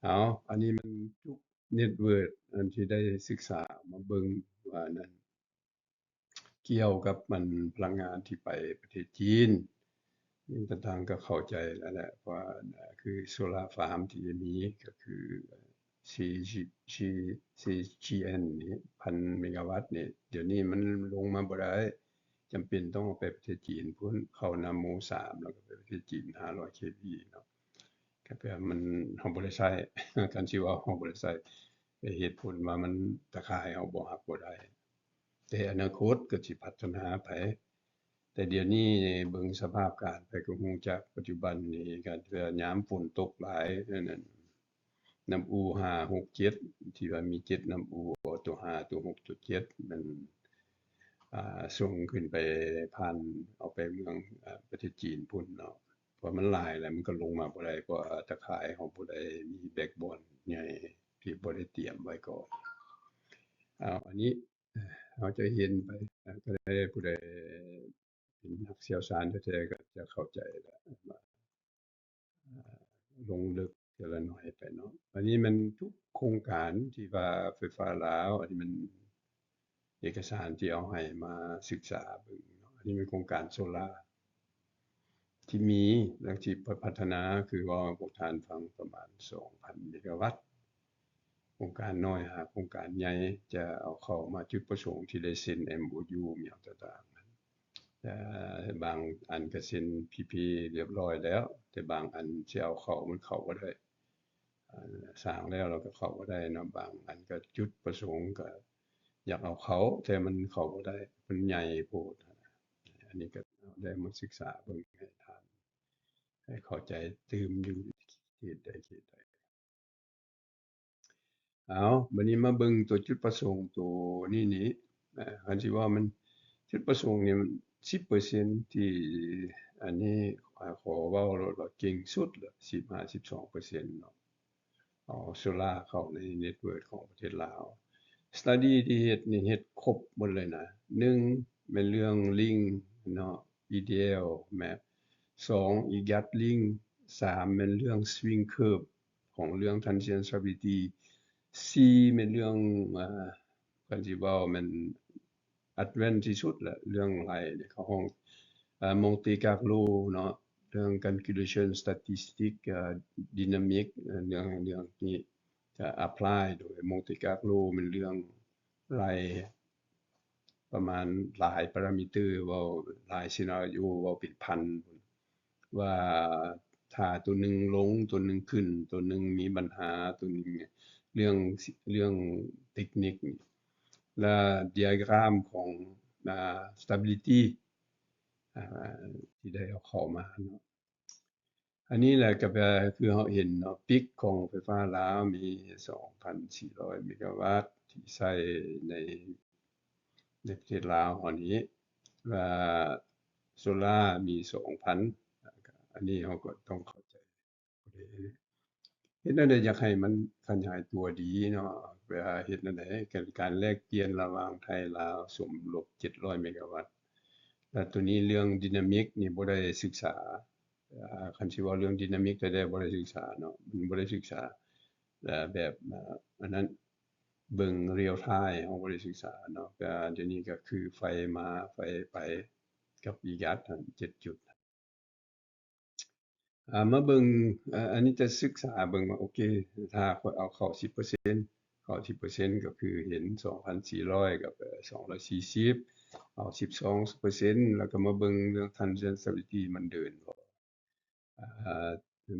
ເອົາ ອັນນີ້ມັນທຸກ network ອັນທີ່ໄດ້ສຶກສາມາເບິ່ງວ່ານັ້ນ ກ່ຽວກັບມັນພະລັງງານທີ່ໄປປະເທດຈີນ ຫຍັງຕ່າງໆ ກໍເຂົ້າໃຈແລ້ວແຫຼະ ເພາະວ່າຄືໂຊລາຟາມທີ່ມີກໍຄື CG CGN ນີ້ ພັນເມກາວັດນີ້ ດຽວນີ້ມັນລົງມາບໍ່ໄດ້ ຈຳເປັນຕ້ອງເອົາໄປປະເທດຈີນພຸ້ນ ເຂົ້ານຳໂມສາມ ແລ້ວກໍໄປປະເທດຈີນຫ້າຮ້ອຍເຄວີເນາະ ກໍແປວ່າມັນ ເຮົາບໍ່ໄດ້ໃຊ້ ຄັນຊິເວົ້າເຮົາບໍ່ໄດ້ໃຊ້ ແຕ່ເຫດຜົນວ່າມັນ ຕາຂ່າຍເຮົາບໍ່ຮັບບໍ່ໄດ້ ແຕ່ອະນາຄົດກໍຊິພັດທະນາໄປ ແຕ່ດຽວນີ້ເບິ່ງສະພາບການໄປກໍຮູ້ຈັກ ປັດຈຸບັນນີ້ກໍຍາມຝົນຕົກຫຼາຍ ອັນນັ້ນ ນ້ຳອູຫ້າ ຫົກ ເຈັດ ທີ່ວ່າມີເຈັດນ້ຳອູ ໂຕຫ້າ ໂຕຫົກ ໂຕເຈັດ ມັນ ອ່າ ສົ່ງຂຶ້ນໄປຜ່ານ ເອົາໄປເມືອງ ອ່າ ປະເທດຈີນພຸ້ນເນາະ ເພາະມັນຫຼາຍແລ້ວ ມັນກໍລົງມາບໍ່ໄດ້ ເພາະວ່າຕາຂ່າຍເຮົາບໍ່ໄດ້ມີ backbone ໃຫຍ່ທີ່ບໍ່ໄດ້ຕຽມໄວ້ກ່ອນ. ເອົາ ອັນນີ້ເຮົາຈະເຫັນໄປ ກໍໄດ້ ຜູ້ໃດເປັນນັກຊ່ຽວຊານແທ້ໆ ກໍຈະເຂົ້າໃຈແລ້ວວ່າ ອ່າ ລົງເລິກເທື່ອລະໜ້ອຍໄປເນາະ. ອັນນີ້ແມ່ນທຸກໂຄງການທີ່ວ່າໄຟຟ້າລາວ ອັນນີ້ແມ່ນເອກະສານທີ່ເອົາໃຫ້ມາສຶກສາເບິ່ງເນາະ. ອັນນີ້ແມ່ນໂຄງການໂຊລາທີ່ມີ ແລະ ທີ່ພັດທະນາ ຄືເວົ້າໃຫ້ພວກທ່ານຟັງ ປະມານສອງພັນເມກາວັດ. ໂຄງການນ້ອຍຫາໂຄງການໃຫຍ່ ຈະເອົາເຂົ້າມາ ຈຸດປະສົງທີ່ໄດ້ເຊັນ ເອັມໂອຢູ ຫຍັງຕ່າງໆ ແຕ່ບາງອັນກໍເຊັນພີພີຮຽບຮ້ອຍແລ້ວ ແຕ່ບາງອັນຊິເອົາເຂົ້າ ມັນເຂົ້າບໍ່ໄດ້ ອາ ສ້າງແລ້ວ ແລ້ວກໍເຂົ້າບໍ່ໄດ້ເນາະ. ບາງອັນກໍຈຸດປະສົງກໍຢາກເອົາເຂົ້າ ແຕ່ມັນເຂົ້າບໍ່ໄດ້ ມັນໃຫຍ່ໂພດ. ອັນນີ້ກໍໄດ້ມາສຶກສາເບິ່ງໃຫ້ທ່ານ ໃຫ້ເຂົ້າໃຈຕື່ມຢູ່ເຂດໃດເຂດໃດ. ເອົາ ບັດນີ້ມາເບິ່ງຕົວຈຸດປະສົງໂຕນີ້ນີ້ ອາ ຄັນຊິເວົ້າມັນ ຈຸດປະສົງນີ້ມັນສິບເປີເຊັນ ທີ່ ອັນນີ້ ອາ ຂໍເວົ້າໂລດວ່າເກັ່ງສຸດລະ ສິບຫາສິບສອງເປີເຊັນເນາະ ເອົາໂຊລາເຂົ້າໃນເນັດເວີກຂອງປະເທດລາວ. ສະຕາດີ້ທີ່ເຮັດນີ້ເຮັດຄົບໝົດເລີຍນະ ໜຶ່ງ ແມ່ນເລື່ອງ link ເນາະ ອີດີແອລ ແມັບ ສອງ ອີແກັດ link ສາມ ແມ່ນເລື່ອງ swing curve ຂອງເລື່ອງ transient stability ສີ່ ແມ່ນເລື່ອງ ອາ ຄັນຊິເວົ້າແມ່ນ advanced ທີ່ສຸດລະ ເລື່ອງໄລ່ເຂົາຮ້ອງ ອາ Monte Carlo ເນາະ ເລື່ອງ calculation statistic ອາ dynamic ເລື່ອງ ເລື່ອງນີ້ຈະ apply ໂດຍ Monte Carlo ແມ່ນເລື່ອງໄລ່ປະມານຫຼາຍ parameter ເວົ້າຫຼາຍ scenario ເວົ້າເປັນພັນ ວ່າຖ້າຕົວໜຶ່ງລົງ ຕົວໜຶ່ງຂຶ້ນ ຕົວໜຶ່ງມີບັນຫາ ຕົວໜຶ່ງ ເລື່ອງ ເລື່ອງເຕັກນິກ ແລະ diagram ຂອງ ອາ stability ອາ ທີ່ໄດ້ເອົາເຂົ້າມາເນາະ. ອັນນີ້ແຫຼະກໍແປ ຄືເຮົາເຫັນເນາະ ປີກຂອງໄຟຟ້າລາວມີສອງພັນສີ່ຮ້ອຍເມກາວັດ ທີ່ໃຊ້ໃນ ໃນປະເທດລາວເຮົານີ້ ແລະ ໂຊລາມີສອງພັນ ອັນນີ້ເຮົາກໍຕ້ອງເຂົ້າໃຈ ເຮັດແນວໃດຢາກໃຫ້ມັນຂະຫຍາຍຕົວດີເນາະ ເວລາເຮັດແນວໃດ ການ ການແລກປ່ຽນລະຫວ່າງໄທລາວ ສົມທົບເຈັດຮ້ອຍເມກາວັດ ແລະ ໂຕນີ້ເລື່ອງ dynamic ນີ້ບໍ່ໄດ້ສຶກສາ ອາ ຄັນຊິເວົ້າເລື່ອງ dynamic ແທ້ໆ ບໍ່ໄດ້ສຶກສາເນາະ ມັນບໍ່ໄດ້ສຶກສາ ແບບ ອາ ອັນນັ້ນ ເບິ່ງ real time ເຮົາບໍ່ໄດ້ສຶກສາເນາະ ແຕ່ດຽວນີ້ກໍຄືໄຟມາ ໄຟໄປ ກັບອີກັດຫັ້ນ ເຈັດຈຸດ. ອາ ມາເບິ່ງ ອາ ອັນນີ້ຈະສຶກສາເບິ່ງວ່າ ໂອເຄ ຖ້າຂ້ອຍເອົາເຂົ້າສິບເປີເຊັນ ເຂົ້າສິບເປີເຊັນ ກໍຄືເຫັນສອງພັນສີ່ຮ້ອຍກັບສອງຮ້ອຍສີ່ສິບ ເອົາສິບສອງເປີເຊັນ ແລ້ວກໍມາເບິ່ງເລື່ອງ transient stability ມັນເດີນບໍ່. ອາ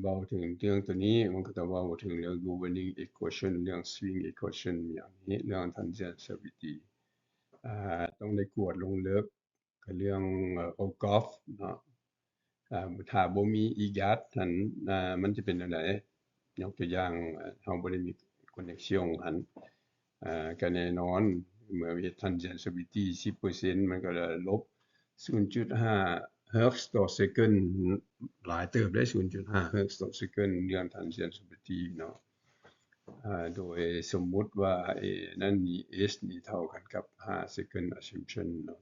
ເວົ້າເຖິງເລື່ອງໂຕນີ້ ມັນກໍຕ້ອງເວົ້າເຖິງເລື່ອງ governing equation ເລື່ອງ swing equation ຫຍັງນີ້ ເລື່ອງ transient stability ອາ ຕ້ອງໄດ້ກວດລົງເລິກ ກໍເລື່ອງ Volkov ເນາະ ອາ ຖ້າບໍ່ມີອີກັດຫັ້ນ ອາ ມັນຈະເປັນແນວໃດ? ຍົກຕົວຢ່າງ ເຮົາບໍ່ໄດ້ມີ connection ຫັ້ນ ອາ ກໍແນ່ນອນ ເມື່ອເຮັດ transient stability ສິບເປີເຊັນ ມັນກໍລົບສູນຈຸດຫ້າ hertz ຕໍ່ second ຫຼາຍເຕີບເດ້ ສູນຈຸດຫ້າ hertz ຕໍ່ second ເລື່ອງ transient stability ເນາະ ອາ ໂດຍສົມມຸດວ່າ A ນັ້ນນີ້ S ນີ້ເທົ່າກັນກັບຫ້າ second assumption ເນາະ.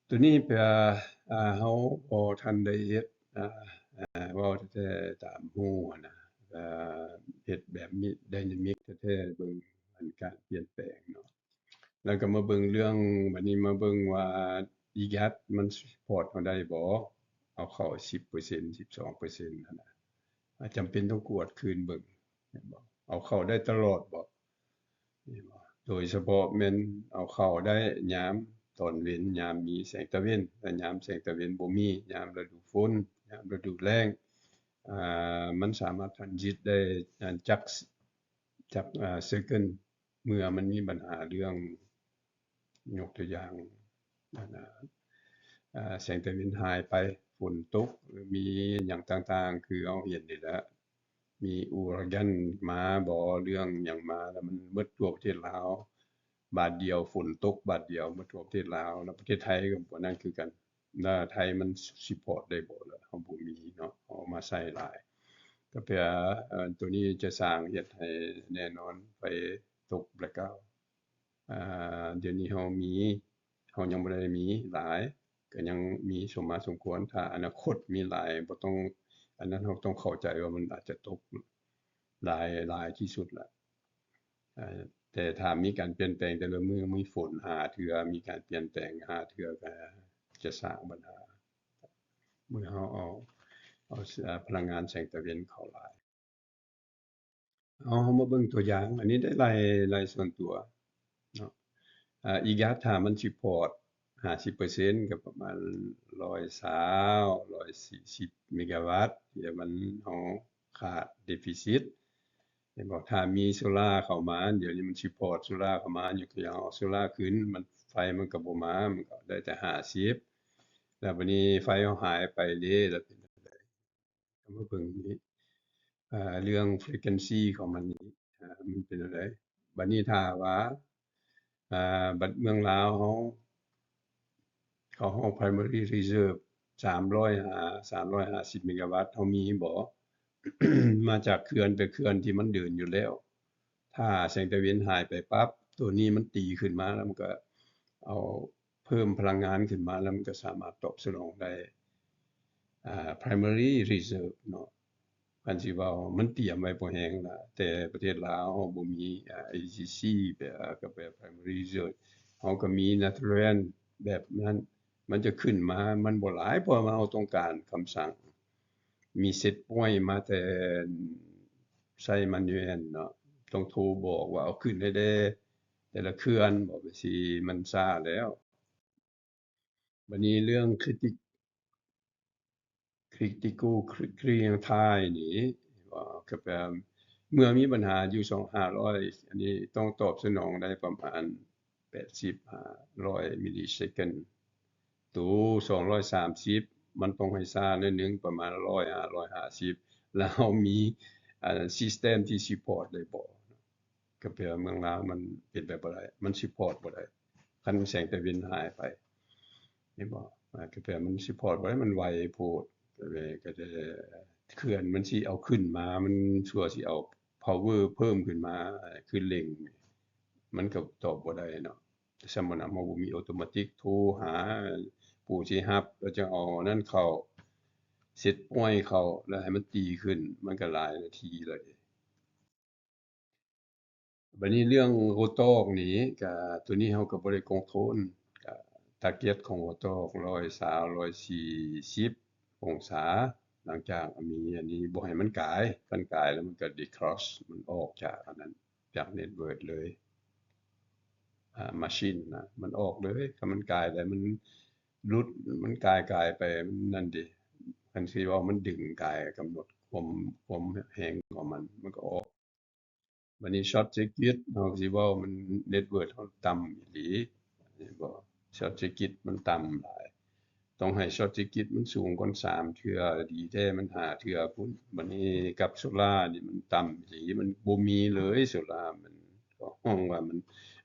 ໂຕນີ້ເປັນ ອາ ເຮົາບໍ່ທັນໄດ້ເຮັດ ອາ ເວົ້າແຕ່ຕາມຮູ້ຫັ້ນນະ ເຮັດແບບ dynamic ແທ້ໆ ເບິ່ງການປ່ຽນແປງເນາະ ແລ້ວກໍມາເບິ່ງເລື່ອງ ບັດນີ້ມາເບິ່ງວ່າ ອີກັດ ມັນ support ເຮົາໄດ້ບໍ່ ເອົາເຂົ້າສິບເປີເຊັນ ສິບສອງເປີເຊັນຫັ້ນນະ ຈຳເປັນຕ້ອງກວດຄືນເບິ່ງ ເຫັນບໍ່ ເອົາເຂົ້າໄດ້ຕະຫຼອດບໍ່? ໂດຍສະເພາະແມ່ນເອົາເຂົ້າໄດ້ຍາມຕອນເວັນ ຍາມມີແສງຕາເວັນ ແລະ ຍາມແສງຕາເວັນບໍ່ມີ ຍາມລະດູຝົນ ຍາມລະດູແລ້ງ ອາ ມັນສາມາດ transit ໄດ້ຈັກ ຈັກ ອາ second ເມື່ອມັນມີບັນຫາເລື່ອງ ຍົກຕົວຢ່າງ ອັນນະ ອາ ແສງຕາເວັນຫາຍໄປ ຝົນຕົກ ຫຼື ມີຫຍັງຕ່າງໆ ຄືເຮົາເຫັນນີ້ແຫຼະ ມີອູຣາກັນມາບໍ ເລື່ອງຫຍັງມາ ແລ້ວມັນໝົດທົ່ວປະເທດລາວບາດດຽວ ຝົນຕົກບາດດຽວ ໝົດທົ່ວປະເທດລາວ ແລ້ວປະເທດໄທກໍບໍ່ນັ້ນຄືກັນ ແລ້ວໄທມັນ support ໄດ້ບໍ່ ແລ້ວເຮົາບໍ່ມີເນາະ ເອົາມາໃຊ້ຫຼາຍ ກໍແປ ເອີ ໂຕນີ້ຈະສ້າງເຮັດໃຫ້ແນ່ນອນໄຟຕົກ blackout ອາ ດຽວນີ້ເຮົາມີ ເຮົາຍັງບໍ່ໄດ້ມີຫຼາຍ ກໍຍັງມີສົມມາສົມຄວນ ຖ້າອະນາຄົດມີຫຼາຍ ບໍ່ຕ້ອງ ອັນນັ້ນເຮົາຕ້ອງເຂົ້າໃຈວ່າມັນອາດຈະຕົກຫຼາຍ ຫຼາຍທີ່ສຸດລະ ອາ ແຕ່ຖ້າມີການປ່ຽນແປງແຕ່ລະມື້ ມີຝົນຫ້າເທື່ອ ມີການປ່ຽນແປງຫ້າເທື່ອ ກໍຈະສ້າງບັນຫາ ເມື່ອເຮົາເອົາ ເອົາ ອາ ພະລັງງານແສງຕາເວັນເຂົ້າຫຼາຍ. ເຮົາ ເຮົາມາເບິ່ງຕົວຢ່າງ ອັນນີ້ໄດ້ໄລ່ ໄລ່ສ່ວນຕົວເນາະ. ອາ ອີກາດ ຖ້າມັນ support ຫ້າສິບເປີເຊັນ ກໍປະມານຮ້ອຍຊາວ ຮ້ອຍສີ່ສິບເມກາວັດ ທີ່ມັນ ເຮົາຂາດ deficit ແມ່ນບໍ່? ຖ້າມີໂຊລາເຂົ້າມາ ດຽວນີ້ມັນ support ໂຊລາເຂົ້າມາ ຍົກຕົວຢ່າງ ເອົາໂຊລາຂຶ້ນ ມັນ ໄຟມັນກໍບໍ່ມາ ມັນກໍໄດ້ແຕ່ຫ້າສິບ ແລ້ວບັດນີ້ໄຟເຮົາຫາຍໄປເດ້ ແລ້ວເປັນຈັ່ງໃດ? ເຮົາມາເບິ່ງນີ້ ອາ ເລື່ອງ frequency ຂອງມັນນີ້ ອາ ມັນເປັນຈັ່ງໃດ? ບັດນີ້ຖ້າວ່າ ອາ ບັດເມືອງລາວເຮົາ ເຂົາເຮົາ primary reserve ສາມຮ້ອຍຫ້າ ສາມຮ້ອຍຫ້າສິບເມກາວັດ ເຮົາມີບໍ່? ມາຈາກເຂື່ອນ ແຕ່ເຂື່ອນທີ່ມັນເດີນຢູ່ແລ້ວ ຖ້າແສງຕາເວັນຫາຍໄປປັບ ໂຕນີ້ມັນຕີຂຶ້ນມາ ແລ້ວມັນກໍເອົາ ເພີ່ມພະລັງງານຂຶ້ນມາ ແລ້ວມັນກໍສາມາດຕອບສະໜອງໄດ້ ອາ primary reserve ເນາະ. ຄັນຊິເວົ້າ ມັນຕຽມໄວ້ພໍແຮງລະ ແຕ່ປະເທດລາວເຮົາບໍ່ມີ ອາ AGC ແບບ ອາ ກໍແບບ primary reserve ເຮົາກໍມີ natural ແບບນັ້ນ ມັນຈະຂຶ້ນມາ ມັນບໍ່ຫຼາຍ ເພາະວ່າເຮົາຕ້ອງການຄຳສັ່ງ ມີ set point ມາແຕ່ໃຊ້ manual ເນາະ ຕ້ອງໂທບອກວ່າເອົາຂຶ້ນໃຫ້ແດ່ ແຕ່ລະເຂື່ອນ ບອກໄປຊິ ມັນຊ້າແລ້ວ. ບັດນີ້ເລື່ອງ criti- critical clearing time ນີ້ ກໍແປວ່າ ເມື່ອມີບັນຫາຢູ່ສອງ ຫ້າຮ້ອຍ ອັນນີ້ຕ້ອງຕອບສະໜອງໄດ້ປະມານ ແປດສິບ ຫ້າຮ້ອຍມິລລີເຊກອນ ໂຕສອງຮ້ອຍສາມສິບ ມັນຕ້ອງໃຫ້ຊ້າໜ້ອຍໜຶ່ງ ປະມານຮ້ອຍ ຫ້າຮ້ອຍຫ້າສິບ ແລ້ວເຮົາມີ ອາ system ທີ່ support ໄດ້ບໍ່? ກໍແປວ່າເມືອງລາວມັນເປັນໄປບໍ່ໄດ້ ມັນ support ບໍ່ໄດ້ ຄັນແສງຕາເວັນຫາຍໄປ ເຫັນບໍ່? ອາ ກໍແປວ່າມັນ support ບໍ່ໄດ້ ມັນໄວໂພດ ກໍເລີຍ ກໍເລີຍ ເຂື່ອນມັນຊິເອົາຂຶ້ນມາ ມັນຊົ່ວຊິເອົາ power ເພີ່ມຂຶ້ນມາ ຄືເລັ່ງ ມັນກໍຕອບບໍ່ໄດ້ເນາະ. ແຕ່ສຳລັບເຮົາບໍ່ມີ automatic ໂທຫາຜູ້ທີ່ຮັບ ແລ້ວຈະເອົານັ້ນເຂົ້າ set point ເຂົ້າ ແລ້ວໃຫ້ມັນຕີຂຶ້ນ ມັນກໍຫຼາຍນາທີແລ້ວເດ້. ບັດນີ້ເລື່ອງໂຫວຕອກນີ້ ກະ ໂຕນີ້ເຮົາກໍບໍ່ໄດ້ control ກະ target ຂອງໂຫວຕອກ ຮ້ອຍຊາວ ຮ້ອຍສີ່ສິບ ອົງສາ ຫຼັງຈາກມີອັນນີ້ ບໍ່ໃຫ້ມັນກາຍ ຄັນກາຍແລ້ວມັນກໍ decross ມັນອອກຈາກອັນນັ້ນ ຈາກ network ເລີຍ ອາ machine ນະ ມັນອອກເລີຍ ຄັນມັນກາຍແລ້ວມັນຫຼຸດ ມັນກາຍ ກາຍໄປ ມັນນັ້ນເດ ຄັນຊິເວົ້າມັນດຶງກາຍ ກຳນົດຄວາມ ຄວາມແຮງຂອງມັນ ມັນກໍອອກ. ບັດນີ້ short circuit ເຮົາຊິເວົ້າມັນ network ເຮົາຕ່ຳອີ່ຫຼີ ເຫັນບໍ່? short circuit ມັນຕ່ຳຫຼາຍ ຕ້ອງໃຫ້ short circuit ມັນສູງກ່ອນສາມເທື່ອ ດີແທ້ມັນຫ້າເທື່ອພຸ້ນ. ບັດນີ້ກັບໂຊລານີ້ມັນຕ່ຳອີ່ຫຼີ ມັນບໍ່ມີເລີຍໂຊລາ ມັນ ກໍຮ້ອງວ່າມັນ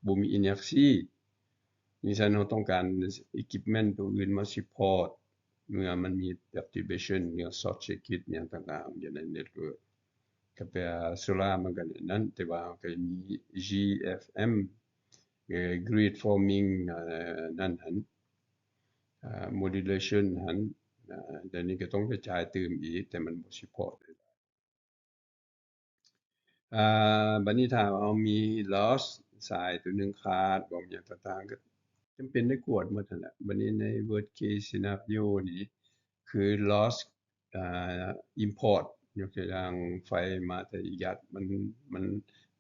ບໍ່ມີ energy. ນີ້ຊັ້ນເຮົາຕ້ອງການ equipment ຕົວອື່ນມາ support ເມື່ອມັນມີ perturbation ເລື່ອງ short circuit ຫຍັງຕ່າງໆ ຢູ່ໃນ network ກໍແປວ່າໂຊລາມັນກໍແນວນັ້ນ ແຕ່ວ່າເຮົາກໍມີ GFM ເອີ grid forming ເອີ ນັ້ນຫັ້ນ ເອີ modulation ຫັ້ນ ເອີ ດຽວນີ້ກໍຕ້ອງໄປຈ່າຍຕື່ມອີກ ແຕ່ມັນບໍ່ support ໄດ້ຫຼາຍ. ອາ ບັດນີ້ຖ້າເຮົາມີ loss ສາຍຕົວໜຶ່ງຂາດ ບໍ່ມີຫຍັງຕ່າງໆ ກໍຈຳເປັນໄດ້ກວດໝົດຫັ້ນແຫຼະ. ບັດນີ້ໃນ worst case scenario ນີ້ ຄື loss ອາ import ຍົກຕົວຢ່າງໄຟມາແຕ່ອີກ ມັນ ມັນ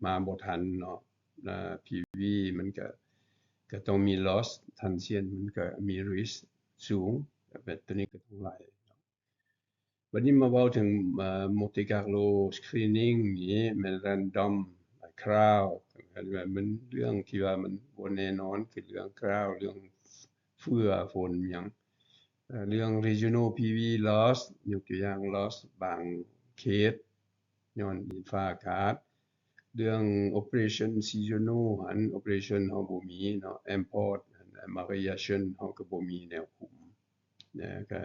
ມາບໍ່ທັນເນາະ ອາ PV ມັນກະ ກະຕ້ອງມີ loss transient ມັນກະມີ risk ສູງ ແບບຕົວນີ້ກະຕ້ອງໄລ່. ບັດນີ້ມາເວົ້າເຖິງ ອາ Monte Carlo screening ນີ້ແມ່ນ random crowd ມັນເລື່ອງທີ່ວ່າມັນບໍ່ແນ່ນອນ ຄືເລື່ອງ crowd ເລື່ອງເຟື່ອຝົນຫຍັງ ເລື່ອງ regional PV loss ຍົກຕົວຢ່າງ loss ບາງເຂດ ຍ້ອນດິນຟ້າອາກາດ ເລື່ອງ operation seasonal ຫັ້ນ operation ເຮົາບໍ່ມີເນາະ import ຫັ້ນ variation ເຮົາກໍບໍ່ມີແນວຄຸມ ນະ ກະ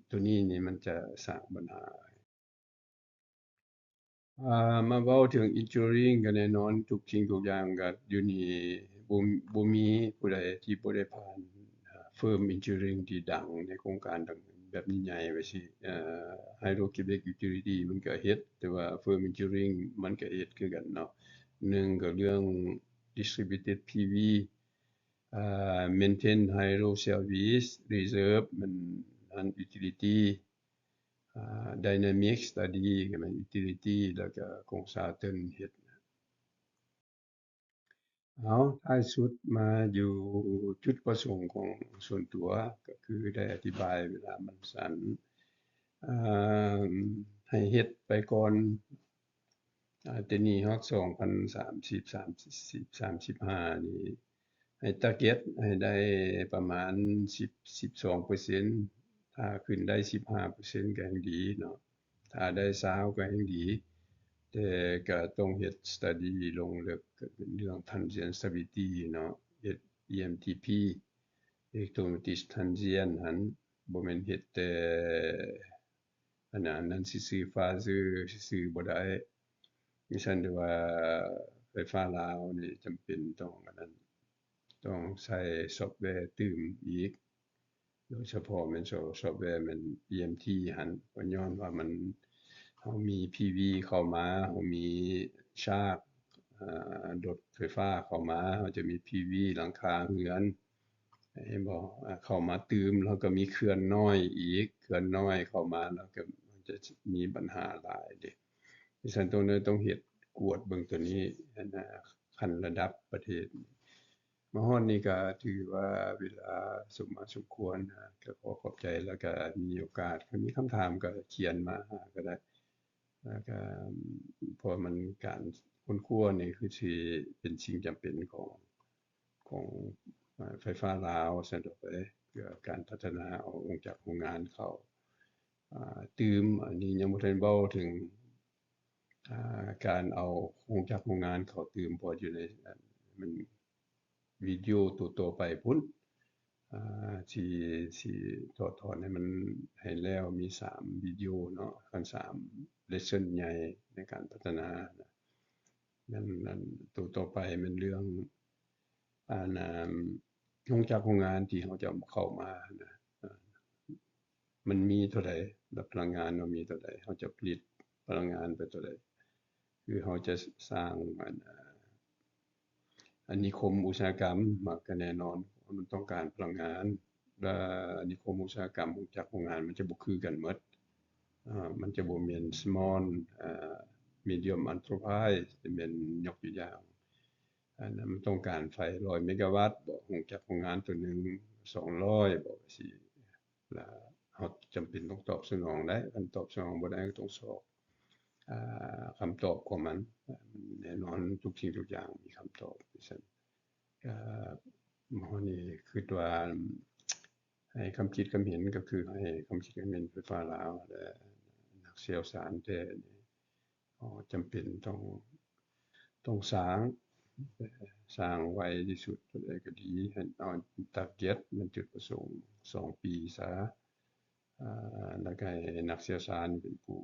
ໂຕນີ້ນີ້ມັນຈະສ້າງບັນຫາ. ອາ ມາເວົ້າເຖິງ engineering ກໍແນ່ນອນ ທຸກສິ່ງທຸກຢ່າງກໍຢູ່ນີ້ ບໍ່ ບໍ່ມີຜູ້ໃດທີ່ບໍ່ໄດ້ຜ່ານ ອາ firm engineering ທີ່ດັງໃນໂຄງການແບບໃຫຍ່ໆ ໄວ້ຊິ ອາ Hydro-Québec Utility ມັນກໍເຮັດ ແຕ່ວ່າ firm engineering ມັນກໍເຮັດຄືກັນເນາະ. ໜຶ່ງກໍເລື່ອງ distributed PV ອາ maintain hydro service reserve ມັນ utility ອ່າ Dynamic Study ກໍແມ່ນ Utility ແລ້ວກໍ Gong Xiaoten ເຮັດ. ເອົາ ທ້າຍສຸດມາຢູ່ຈຸດປະສົງຂອງສ່ວນຕົວ ກໍຄືໄດ້ອະທິບາຍເວລາມັນສັ້ນ ເອີ່ມ ໃຫ້ເຮັດໄປກ່ອນ ອາ ແຕ່ນີ້ຮອດສອງພັນສາມສິບ ສາມສິບ ສາມສິບຫ້ານີ້ ໃຫ້ target ໃຫ້ໄດ້ປະມານສິບ ສິບສອງເປີເຊັນ ຖ້າຂຶ້ນໄດ້ສິບຫ້າເປີເຊັນກໍແຮ່ງດີເນາະ ຖ້າໄດ້ຊາວກໍແຮ່ງດີ ແຕ່ກໍຕ້ອງເຮັດ study ລົງເລິກ ກໍເປັນເລື່ອງ transient stability ເນາະ ເຮັດ EMTP electromotive transient ຫັ້ນ ບໍ່ແມ່ນເຮັດແຕ່ ອັນນັ້ນ ອັນນັ້ນຊື່ໆ phaser ຊື່ໆ ບໍ່ໄດ້. ມີຊັ້ນແຕ່ວ່າໄຟຟ້າລາວນີ້ຈຳເປັນຕ້ອງອັນນັ້ນ ຕ້ອງໃສ່ຊອບແວຕື່ມອີກ ໂດຍສະເພາະແມ່ນຊອບ ຊອບແວແມ່ນ EMT ຫັ້ນ ກໍຍ້ອນວ່າມັນ ເຮົາມີ PV ເຂົ້າມາ ເຮົາມີຊາກ ອາ ລົດໄຟຟ້າເຂົ້າມາ ເຮົາຈະມີ PV ຫຼັງຄາເຮືອນ ເຫັນບໍ່ ເຂົ້າມາຕື່ມ ແລ້ວກໍມີເຂື່ອນນ້ອຍອີກ ເຂື່ອນນ້ອຍເຂົ້າມາ ແລ້ວກໍມັນຈະມີບັນຫາຫຼາຍເດ້. ສະນັ້ນ ໂຕນີ້ຕ້ອງເຮັດກວດເບິ່ງໂຕນີ້ ອັນນ່າ ຂັ້ນລະດັບປະເທດ. ມາຮອດນີ້ກໍຖືວ່າເວລາສົມມາສົມຄວນ ກໍຂໍຂອບໃຈ ແລ້ວກໍມີໂອກາດ ຄັນມີຄຳຖາມກໍຂຽນມາຫາກໍໄດ້. ແລ້ວກໍ ເພາະວ່າມັນ ການຄົ້ນຄວ້ານີ້ຄືຊິເປັນສິ່ງຈຳເປັນຂອງ ຂອງ ອາ ໄຟຟ້າລາວຊັ້ນດອກເອີຍ ເພື່ອການພັດທະນາເອົາໂຮງຈັກໂຮງງານເຂົ້າ ອາ ຕື່ມ. ອັນນີ້ຍັງບໍ່ທັນເວົ້າເຖິງ ອາ ການເອົາໂຮງຈັກໂຮງງານເຂົ້າຕື່ມ ເພາະຢູ່ໃນ ອັນ ມັນ ວິດີໂອໂຕຕໍ່ໄປພຸ້ນ ອາ ຊິ ຊິຖອດຖອນໃຫ້ມັນໃຫ້ແລ້ວ ມີສາມວິດີໂອເນາະ ຄັນສາມ lesson ໃຫຍ່ໃນການພັດທະນານະ. ນັ້ນ ນັ້ນ ໂຕຕໍ່ໄປແມ່ນເລື່ອງ ອັນ ອາ ໂຮງຈັກໂຮງງານທີ່ເຮົາຈະເອົາເຂົ້າມານະ ອາ ມັນມີເທົ່າໃດ ແລະ ພະລັງງານເຮົາມີເທົ່າໃດ ເຮົາຈະຜະລິດພະລັງງານໄປເທົ່າໃດ ຄືເຮົາຈະສ້າງ ອັນ ອາ ອາ ນິຄົມອຸດສາຫະກຳ ມັນກໍແນ່ນອນ ມັນຕ້ອງການພະລັງງານ ແລະ ນິຄົມອຸດສາຫະກຳ ໂຮງຈັກໂຮງງານ ມັນຈະບໍ່ຄືກັນໝົດ ອາ ມັນຈະບໍ່ແມ່ນ small ອາ medium enterprise ຈະແມ່ນ ຍົກຕົວຢ່າງ ອັນນັ້ນມັນຕ້ອງການໄຟຮ້ອຍເມກາວັດບໍ ໂຮງຈັກໂຮງງານຕົວໜຶ່ງ ສອງຮ້ອຍບໍ ຊິ ລະເຮົາຈຳເປັນຕ້ອງຕອບສະໜອງໄດ້ ຄັນຕອບສະໜອງບໍ່ໄດ້ກໍຕ້ອງຊອກ ອາ ຄຳຕອບຂອງມັນ ແນ່ນອນທຸກສິ່ງທຸກຢ່າງມີຄຳຕອບ. ຊັ້ນ ອາ ໝໍນີ້ຄິດວ່າໃຫ້ຄຳຄິດຄຳເຫັນ ກໍຄືໃຫ້ຄຳຄິດຄຳເຫັນໄຟຟ້າລາວ ແລະ ນັກຊ່ຽວຊານແທ້ນີ້ ກໍຈຳເປັນຕ້ອງ ຕ້ອງສ້າງ ສ້າງໄວທີ່ສຸດ ເທົ່າໃດກໍດີ ໃຫ້ເອົາ target ແມ່ນຈຸດປະສົງສອງປີຊະ ອາ ແລ້ວກໍໃຫ້ນັກຊ່ຽວຊານເປັນຜູ້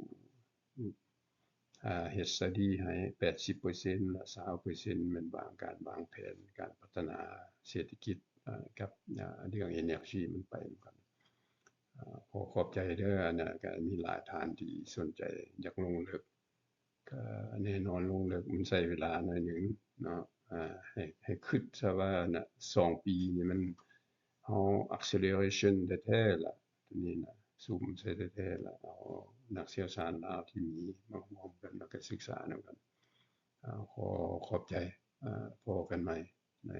ອາ ເຮັດ study ໃຫ້ແປດສິບເປີເຊັນ ແລະ ຊາວເປີເຊັນແມ່ນວາງ ການວາງແຜນການພັດທະນາເສດຖະກິດ ອາ ກັບ ອາ ເລື່ອງ energy ມັນໄປນຳກັນ. ອາ ຂໍຂອບໃຈເດີ ອັນນັ້ນກໍມີຫຼາຍທ່ານທີ່ສົນໃຈຢາກລົງເລິກ ກໍແນ່ນອນລົງເລິກມັນໃຊ້ເວລາໜ້ອຍໜຶ່ງເນາະ ອາ ໃຫ້ ໃຫ້ຄິດຊະວ່ານະ ສອງປີນີ້ມັນ ເຮົາ acceleration ແທ້ໆລະ ຕົວນີ້ນະ ສຸມໃສ່ແທ້ໆລະ ເອົານັກຊ່ຽວຊານລາວທີ່ມີມາຮ່ວມກັນ ແລ້ວກໍສຶກສານຳກັນ. ອາ ຂໍຂອບໃຈ ອາ ພໍ້ກັນໃໝ່ໃນ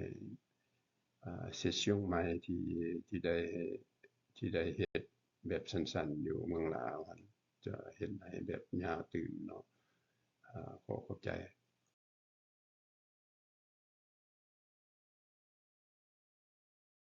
ອາ ເຊສຊ່ວງໃໝ່ທີ່ ທີ່ໄດ້ ທີ່ໄດ້ເຮັດແບບສັ້ນໆຢູ່ເມືອງລາວຫັ້ນ ຈະເຮັດໃຫ້ແບບຍາວຕື່ມເນາະ. ອາ ຂໍຂອບໃຈ